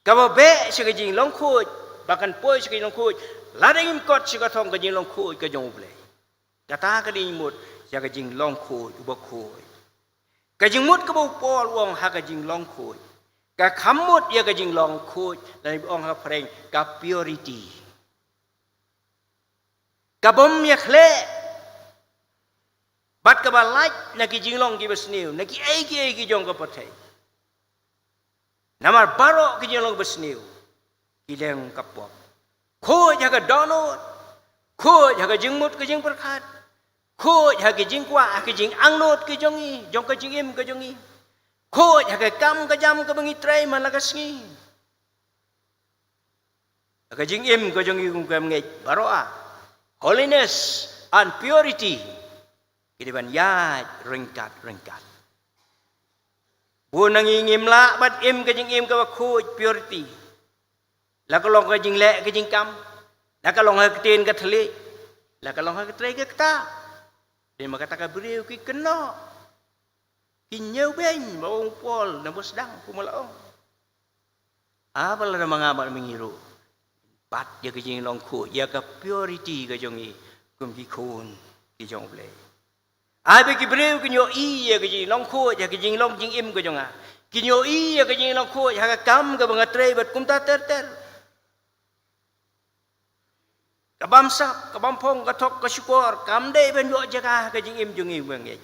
Kaba beh sha ka jinglong khuid, ba kan poi sha ka jinglong khuid, lada ngim kot sha ka thong ka jinglong khuid ka jong U Blei. Kata ka dei mut sha ka jinglong khuid, uba khuid. Ka jingmut kaba u Paul u ong ha ka jinglong khuid, ka kham mut ïa ka jinglong khuid, lane ba ong ha ka phareng ka purity. Ka bym ïakhleh bad kaba lait na ki jinglong kiba sniew, na kiei kiei ki jong ka pyrthei. Namar baroh ki jinglong basniew ki long ka pop. Khuid ha ka dohnud, khuid ha ka jingmut ka jingpyrkhat, khuid ha ka jingkwah, ha ka jingangnud ka jong ngi, jong ka jingim ka jong ngi, khuid ha ka kam ka jam kaba ngi trei man la ka sngi. Ha ka jingim ka jong ngi kum ki bangeit baroh, ah, holiness and purity ki dei ban ïaid ryngkat ryngkat. Bun na ngi ngim lah ban im ka jingim kaba khuid, purity. La ka long ka jingleh ka jingkam, la ka long ha ka ktien ka thylliej, la ka long ha ka trei ka ktah. Dei ma kata ka briew ki kynnoh, ki ñiewbeiñ, ma ong u Paul, namar sdang kumba la ong. Haba lada ma nga bad ma ngi ruh, bat ïa ka jinglong khuid, ïa ka purity ka jong ngi kum ki khun ki jong U Blei. Ai ba ki briew kin ïohi ïa ka jinglong khuid, ïa ka jinglong jingim ka jong nga. Kin ïohi ïa ka jinglong khuid ha ka kam kaba nga trei bad kumta ter ter. Ka bamsap, ka bamphong, ka thok, ka shukor, kam dei ban ïoh jaka ha ka jingim jong ngi ba ngeit.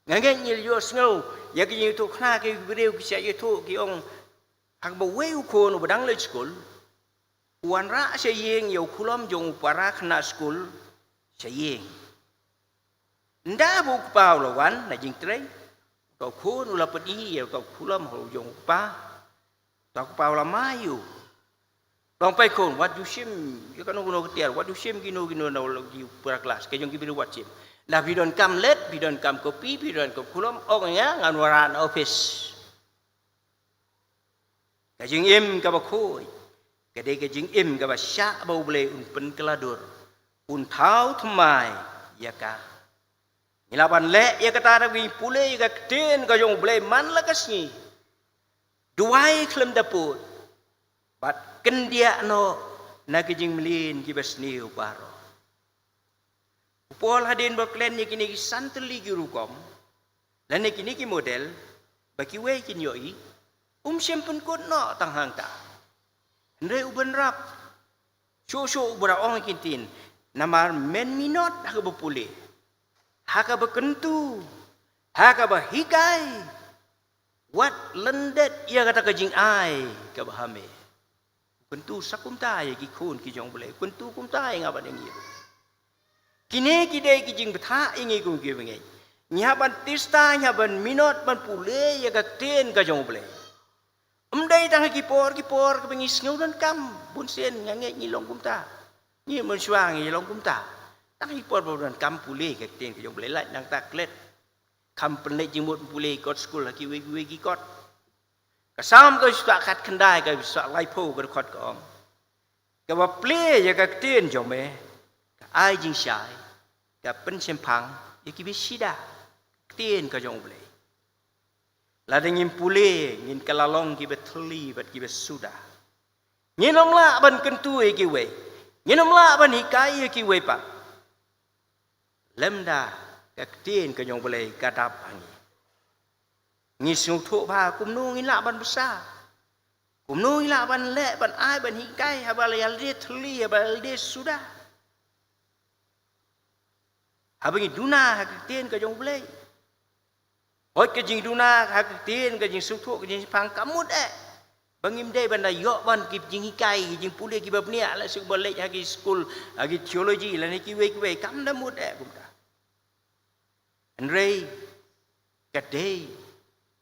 Nga ngeit ngi la ïohsngew ïa ka jingïathuhkhana ki briew ki sa ïathuh ki ong, ha kaba uwei u khun uba dang leit skul u wanrah sha ïing ïa u khulom jong u para khynnah skul sha ïing. Ynda ba u kpa u la wan na jingtrei, uta u khun u la pyni ïa uta u khulom ha u jong u kpa. Uta u kpa u la mai ïa u. Long, peit khun, wat ju shim ïa kano kano ka tiar, wat ju shim kino kino na u la, ki para klas, ka jong ki briew wat shim. Lada phi donkam leit, phi donkam kopi, phi donkam khulom, ong ïa nga, ngan wanrah na office. Ka jingim kaba khuid ka dei ka jingim kaba shah ba U Blei un pynkylla dur, un thaw thymmai ïa ka. Ngi lah ban leh ïa kata da kaba ngi pule ïa ka ktien ka jong U Blei man la ka sngi. Duwai khlem da pud bad kyndiah noh na ki jingmlien kiba sniew baroh. U Paul hadien ba u kren ïa kine ki san tylli ki rukom lane kine ki model ba kiwei kin ïohi, um shym pynkut noh tang hangta. Hynrei u bynrap shuh shuh u ba ong ïa ki ktien, namar men minot ha kaba pule, ha kaba kyntu, ha kaba hikai, wat lyndet ïa kata ka jingai kaba ha me. Kyntu sa kumta ïa ki khun ki jong U Blei, kyntu kumta ïa nga bad ïa ngi ruh. Kine ki dei ki jingbthah ïa ngi kum ki bangeit. Ngi hap ban tista, ngi hap ban minot ban pule ïa ka ktien ka jong U Blei. Ym dei tang ha ki por ki por kaba ngi sngew donkam, bunsien nga ngeit ngi long kumta. Ngi mynshuwa ngi long kumta. Tang ha ki por ba donkam pule ïa ka ktien ka jong U Blei, lait nangta klet. Kham pynleit jingmut pule kot skul ha kiwei kiwei ki kot. Ka Salm ka spah khatkhyndai, ka spah laiphew, ka dkhot ka ong, kaba plie ïa ka ktien jong me ka ai jingshai, ka pynshemphang ïa kiba shida. Ktien ka jong U Blei, lada ngim pule, ngin kylla long kiba thylli bad kiba suda. Ngin ym lah ban kyntu ïa kiwei, ngin ym lah ban hikai ïa kiwei pat lymda ka ktien ka jong U Blei ka dap ha ngi. Ngi sngewthuh ba kumno ngin lah ban bsa, kumno ngin lah ban leh, ban ai, ban hikai haba la ïalade thylli, haba la ïalade suda. Haba ngi duna ha ka ktien ka jong U Blei, hooid, ka jingduna ha ka ktien, ka jingsngewthuh, ka jingshemphang ka mut eh ba ngim dei ban da ïoh ban ki jinghikai, ki jingpule kiba bniah, lehse ba leit ha ki skul, ha ki theology lane kiwei kiwei, kam da mut eh kumta. Hynrei ka dei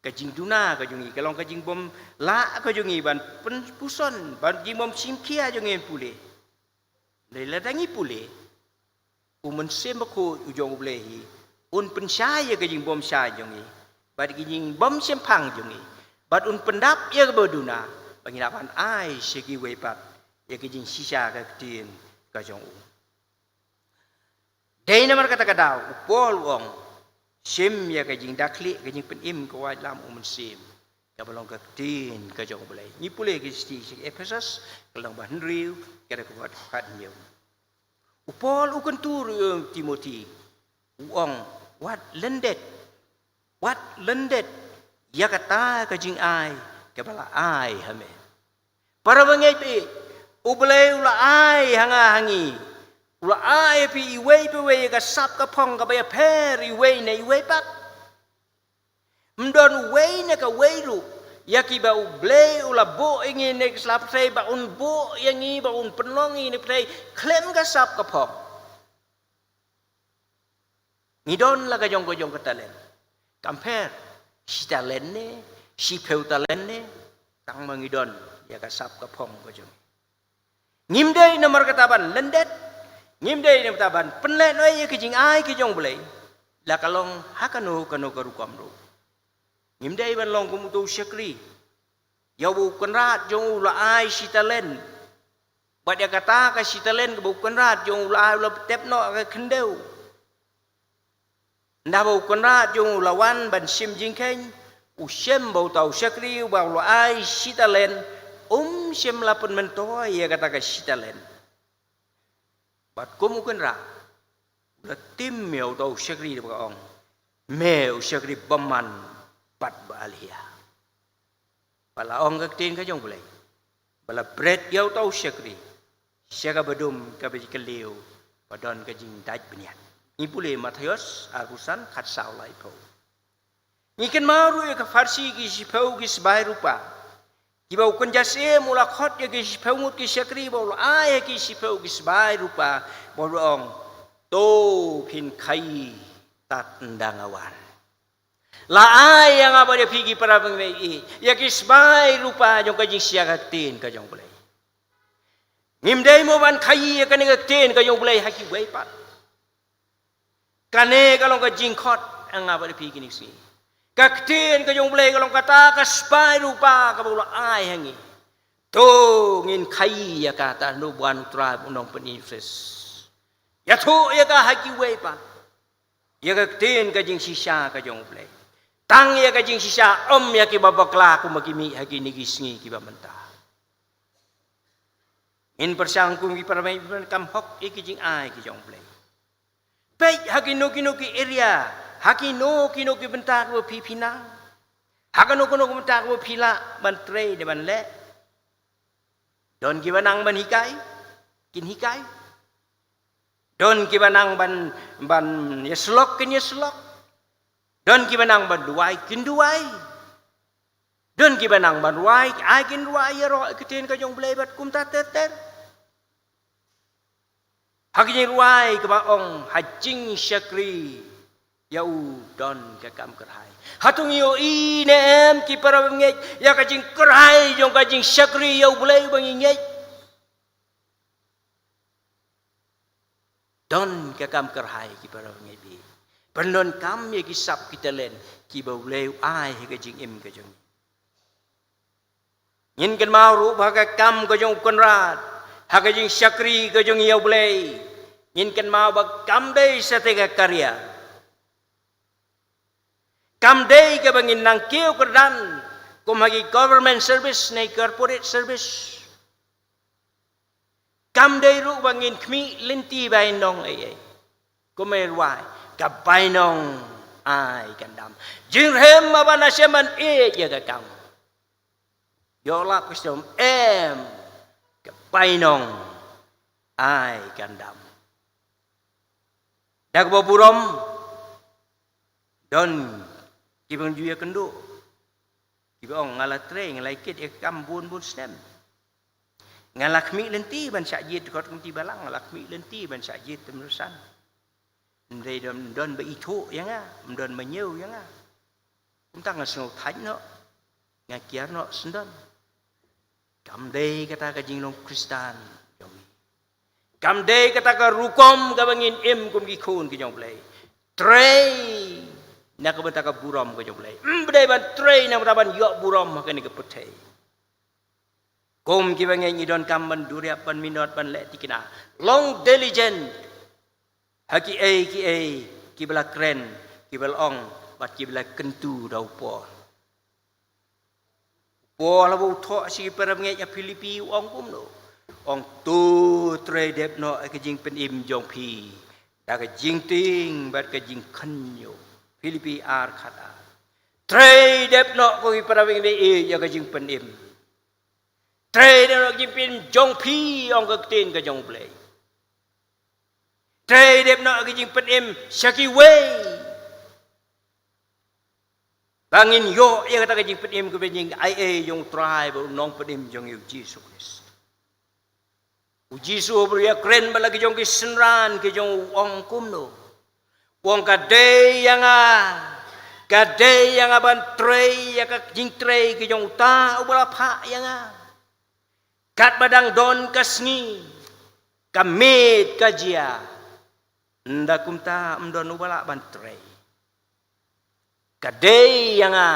ka jingduna ka jong ngi, ka long ka jingbymlah ka jong ngi ban pynpuson, ban jingbymshimkhia jong ngi ban pule. Hynrei lada ngi pule, U Mynsiem Bakhuid u jong U Blei hi un pynshai ïa ka jingbymshai jong ngi bad ka jingbymshemphang jong ngi, bad un pyndap ïa kaba duna ba ngin lah ban ai sha kiwei pat ïa ka jingshisha ka ktien ka jong u. Dei namar kata ka daw u Paul u ong, shim ïa ka jingdakhlieh, ka jingpynim ka waitlam U Mynsiem, kaba long ka ktien ka jong U Blei. Ngi pule ka shithi sha ki Ephesos, ka lynnong ba hynriew, ka dkhot khathynñiew. U Paul u kyntu ruh ïa u Timothi, u ong, wat lyndet, wat lyndet ïa kata ka jingai kaba la ai ha me. Para bangeit, U Blei u la ai ha nga ha ngi, u la ai ha phi iwei pa iwei ïa ka sap ka phong kaba ïapher iwei na iwei pat. Ym don uwei na kawei ruh ïa kiba U Blei u la buh ïa ngi na ka sla pyrthei, ba un buh ïa ngi, ba un pynlong ïa ngi na pyrthei khlem ka sap ka phong. Ngi don la ka jong ka jong ka talent. Kam pher shi talent ne, shiphew talent ne, tang ma ngi don ïa ka sap ka phong ka jong ngi. Ngim dei namar kata ban lyndet, ngim dei namar kata ban pynlehnohei ïa ka jingai ka jong U Blei, la ka long ha kano kano ka rukom ruh. Ngim dei ban long kum uto u shakri, Ïa uba u kynrad jong u la ai shi talent. Bad ïa kata ka shi talent kaba u kynrad jong u la ai u la tep noh ka khyndew. Ynda ba u kynrad jong u la wan ban shim jingkheiñ, u shem ba uta u shakri uba u la ai shi talent, um shym la pynmyntoi ïa kata ka shi talent. Bad kum u kynrad, u la tim ïa uta u shakri da kaba ong, me u shakri bymman bad ba alhia. Ba la ong ka ktien ka jong U Blei, ba la bret ïa uta u shakri sha kaba dum kaba jylliew, ba don ka jingdait bniat. Ngi pule Mathaios arphew san, khatsaw laiphew. Ngi kynmaw ruh ïa ka Pharisi, ki shiphew ki sbai rupa, kiba u kynja syiem u la khot ïa ki shiphew ngut ki shakri, ba u la ai ïa ki shiphew ki sbai rupa, ba u la ong, to phin khaïi tad ynda nga wan. La ai ïa nga bad ïa phi ki para bangeit, ïa ki sbai rupa jong ka jingshai ka ktien ka jong U Blei. Ngim dei mo ban khaïi ïa kane ka ktien ka jong U Blei ha kiwei pat. Kane ka long ka jingkhot ha nga bad ïa phi kine ki sngi. Ka ktien ka jong U Blei ka long kata ka sbai rupa kaba u la ai ha ngi. To ngin khaïi ïa ka tad haduh ba u wan U Trai bad u Nongpynim Jisu Khrist. Ïathuh ïa ka ha kiwei pat. Ïa ka ktien ka jingshisha ka jong U Blei. Tang ïa ka jingshisha, ym ïa kiba bakla kumba ki mih ha kine ki sngi kiba mynta. Ngin pyrshang kum ki para bangeit ban kam hok ïa ki jingai ki jong U Blei. Peit ha kino kino ki area, ha kino kino ki bynta kiba phi phi nang. Ha kano kano ki bynta kiba phi lah ban trei ne ban leh. Don kiba nang ban hikai, kin hikai. Don kiba nang ban, ban ïasyllok, kin ïasyllok. Don kiba nang ban duwai, kin duwai. Don kiba nang ban rwai, ai kin rwai ïaroh ïa ka ktien ka jong U Blei bad kumta ter ter. Ha ka jingrwai kaba ong, ha jingshakri ïa u don ka kam kyrhai. Hato ngi ïohi ne em ki para bangeit ïa ka jingkyrhai jong ka jingshakri ïa U Blei ba ngi ngeit? Don ka kam kyrhai ki para bangeit, pyndonkam ïa ki sap ki talent kiba U Blei u ai ha ka jingim ka jong ngi. Ngin kynmaw ruh ba ha ka kam ka jong u kynrad, ha ka jingshakri ka jong ngi ïa U Blei, ngin kynmaw ba kam dei sa te ka career. Kam dei kaba ngin nang kiew kyrdan kum ha ki government service ne corporate service. Kam dei ruh ba ngin khmih lynti bainong ei ei. Kumba rwai, ka bainong ai kan dam. Jingrhem haba na shem ban ïeit ïa ka kam. Ïoh lap ka shnong em, ka bainong ai kan dam. Da kaba burom, don kiba ju ïakynduh, kiba ong nga la trei, nga la ïakit ïa ka kam bun bun snem. Nga la khmih lynti ban shah jied kot kynti balang, nga la khmih lynti ban shah jied tymresan. Ym dei don, don ba ithuh ïa nga, ym don ba ñiew ïa nga. Kumta nga sngew thait noh, nga kiar noh syndon. Kam dei kata ka jinglong Khristan jong ngi. Kam dei kata ka rukom kaba ngin im kum ki khun ki jong U Blei. Trei na ka bynta ka burom ka jong U Blei. Ym dei ban trei na ka bynta ban ïoh burom ha kane ka pyrthei. Kum kiba ngeit ngi donkam ban duriap, ban minot, ban leh thikna. Long diligent ha kiei kiei kiba la kren, kiba la ong bad kiba la kyntu da u Paul. U Paul haba u thoh sha ki para bangeit ha Philippi u ong kumno? Ong, to trei dep noh ïa ka jingpynim jong phi da ka jingtieng bad ka jingkhynñiuh. Philippi ar khat ar. Trei dep noh ko ki para bangeit ïa ka jingpynim. Trei dep noh ka jingpynim jong phi, ong ka ktien ka jong U Blei. Trei dep noh ka jingpynim sha kiwei. Ba ngin ïoh ïa kata ka jingpynim kaba jingaiei jong U Trai bad u Nongpynim jong ngi U Jisu Khrist. U Jisu haba u ïakren bad la ki jong ki synran ki jong u, u ong kumno? U ong, ka dei ïa nga, ka dei ïa nga ban trei ïa ka jingtrei ki jong uta uba la phah ïa nga. Katba dang don ka sngi, ka miet ka jia, ynda kumta ym don uba lah ban trei. Ka dei ïa nga,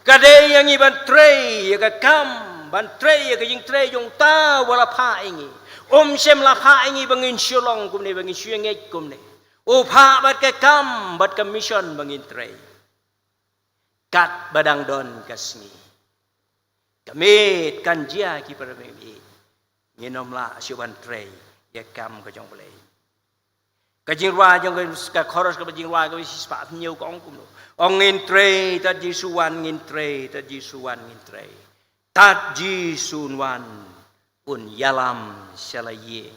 Ka dei ïa ngi ban trei ïa ka kam, ban trei ïa ka jingtrei jong uta uba la phah ïa ngi. Um shym la phah ïa ngi ba ngin shu long kumne, ba ngin shu ïa ngeit kumne. U phah bad ka kam, bad ka mission ba ngin trei. Katba dang don ka sngi, ka miet kan jia, ki para bangeit. Ngin ym lah shuh ban trei ïa ka kam ka jong U Blei. Ka jingrwai jong ka, ka chorus kaba jingrwai kaba shispah hynñiew ka ong kumno? Ong ngin trei tad Jisu wan, ngin trei tad Jisu wan, ngin trei. Tad Jisu un wan, un ïalam sha la ïing.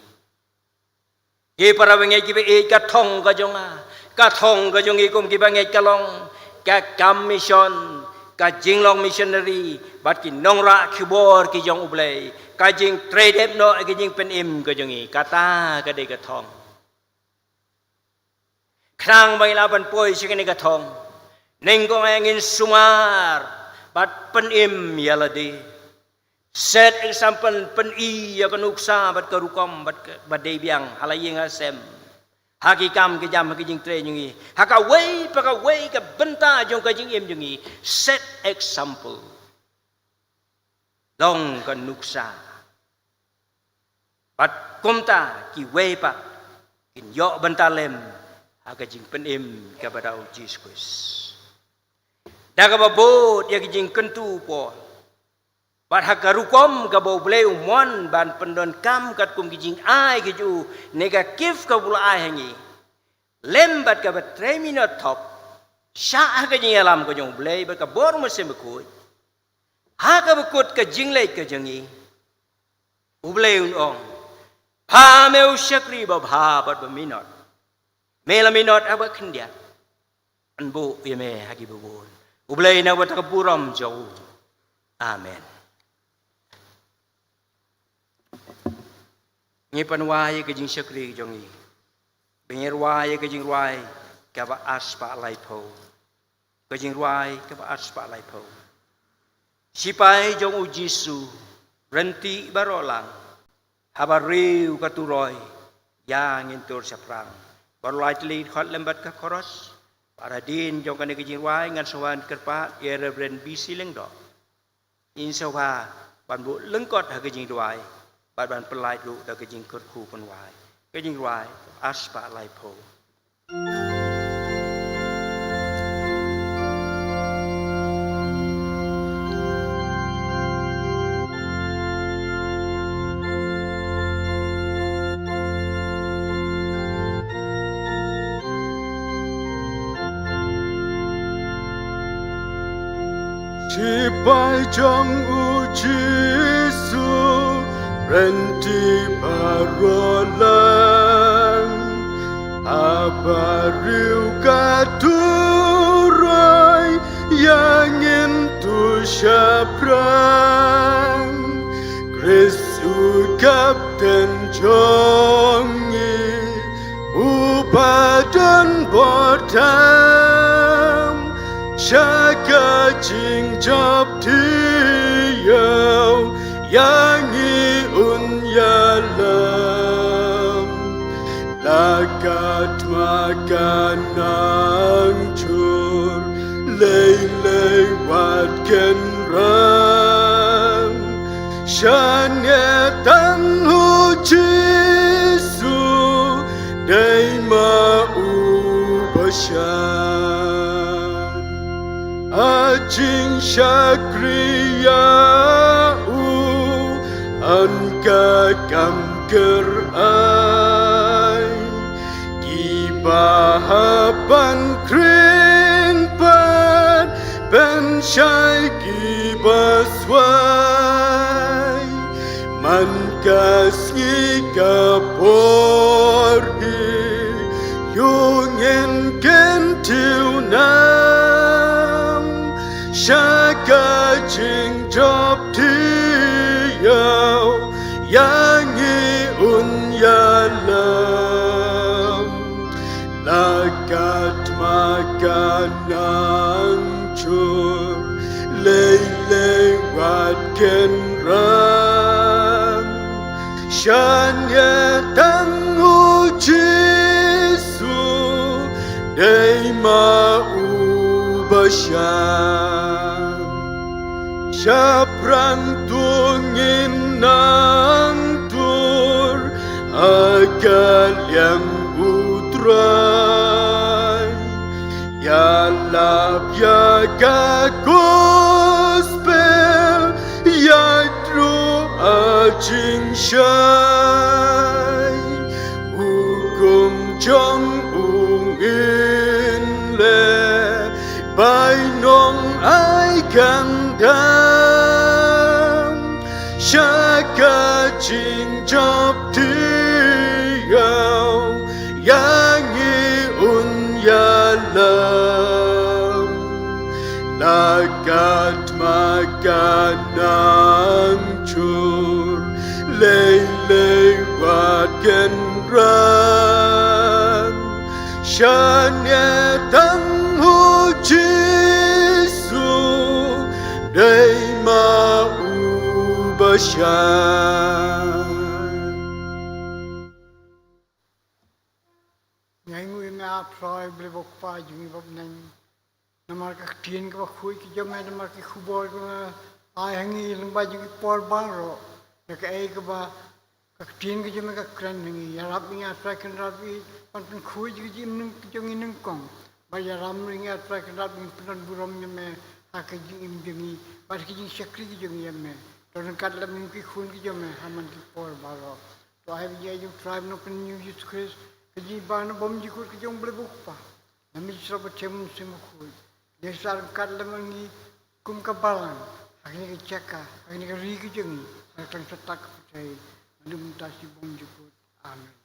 Ki para bangeit kiba ïeit, ka thong ka jong nga, ka thong ka jong ngi kum ki bangeit ka long ka kam mission, ka jinglong missionary bad ki nongrah khubor ki jong U Blei, ka jingtrei dep noh ïa ka jingpynim ka jong ngi. Kata ka dei ka thong. Khnang ba ngin lah ban poi sha kane ka thong, nyngkong eh ngin sumar bad pynim ïa lade. Set example, pyni ïa ka nuksa bad ka rukom bad ka, bad dei biang ha la ïing ha sem, ha ki kam ki jam, ha ki jingtrei jong ngi, ha kawei pa kawei ka bynta jong ka jingim jong ngi. Set example, long ka nuksa. Bad kumta kiwei pat kin ïoh bynta lem ha ka jingpynim kaba da U Jisu Khrist. Da kaba bud ïa ka jingkyntu u Paul, bad ha ka rukom kaba U Blei um wan ban pyndonkam katkum ki jingai ki jong u, ne ka gift kaba u la ai ha ngi, lem bad kaba trei minot thok, shah ha ka jingïalam ka jong U Blei bad ka bor Mynsiem Bakhuid, ha kaba kut ka jingleit ka jong ngi, U Blei un ong: Bha me u shakri babha bad baminot. Me la minot ha kaba khyndiat, ngan buh ïa me ha kiba bun. U Blei na kata ka burom jong u. Amen. Ngi pynwai ïa ka jingshakri jong ngi. Ba ngi rwai ïa ka jingrwai kaba arspah laiphew. Ka jingrwai kaba arspah laiphew. Sipai jong U Jisu, ryntih baroh lang. Haba riew ka turoi, ïa ngin tur shaphrang. Baroh lai tylli khot lem bad ka chorus. Bad hadien jong kane ka jingrwai ngan sa wan kyrpad ïa Reverend B C Lyngdoh. Ngin sa wan ban buh lyngkot ha ka jingduwai bad ban pyllait ruh da ka jingkyrkhu pynwai. Ka jingrwai arspah laiphew. Sipai jong U Jisu, ryntih baroh lang. Haba riew ka turoi, ïa ngin tur shaphrang. Khrist u Kapten jong ngi, uba don bor tam sha ka jingjop thiah, ïa ngi un ïalam. La ka thma ka nang jur, lei lei wat kynrang. Shane tang U Jisu, dei ma u ba shad. A jingshakri ïa u, yn ka kam kyrai. Kiba hap ban khring pat, pynshai kiba swai. Man ka sngi ka por hi, ïa ngin kyntiew nam. Sha ka jingjop thiah, ïa ngi un ïalam. La ka thma ka nang jur, lei lei wat kynrang. Shane tang U Jisu, dei ma u ba shad. Shaphrang to ngin nang tur ha ka liang U Trai. Ïalap ïa ka gospel, ïaid ruh ha jingshai. Hukum jong u ngin leh, bainong ai khang dang. Sha ka jingjop thiaw, ïa ngi un ïalam. La ka thma ka nang jur, lei lei wat kynran. Shane tang U Jisu, dei ma u ba shai. Ngi ainguh ïa me, A Trai, U Blei ba u Kpa jong ngi ba bneng. Namar ka ktien kaba khuid ka jong me, namar ki khubor kiba me ai ha ngi lyngba jong ki por baroh. Ïa kaei kaba ka ktien ka jong me ka kren ha ngi. Ïarap ïa ngi, A Trai, kynrad ïa ngi ban pynkhuid ïa ka jingim ka jong ngi nyngkong. Bad ïarap ïa ngi, A Trai, kynrad ïa ngi, pyndon burom ïa me ha ka jingim jong ngi bad ha ka jingshakri ka jong ngi ïa me. To ryngkat lem ïa ngi ki khun ki jong me ha man ki por baroh. To ai ba jong U Trai Nongpynim Jisu Khrist, ka jingïaid na bymjukut ka jong U Blei ba u Kpa, na ka bynta U Mynsiem Bakhuid, ngi sa ryngkat lem ïa ngi kum ka balang ha kane ka jaka, ha kane ka ri ka jong ngi, ha ka tang satak ka pyrthei, naduh mynta shi bymjukut. Amen.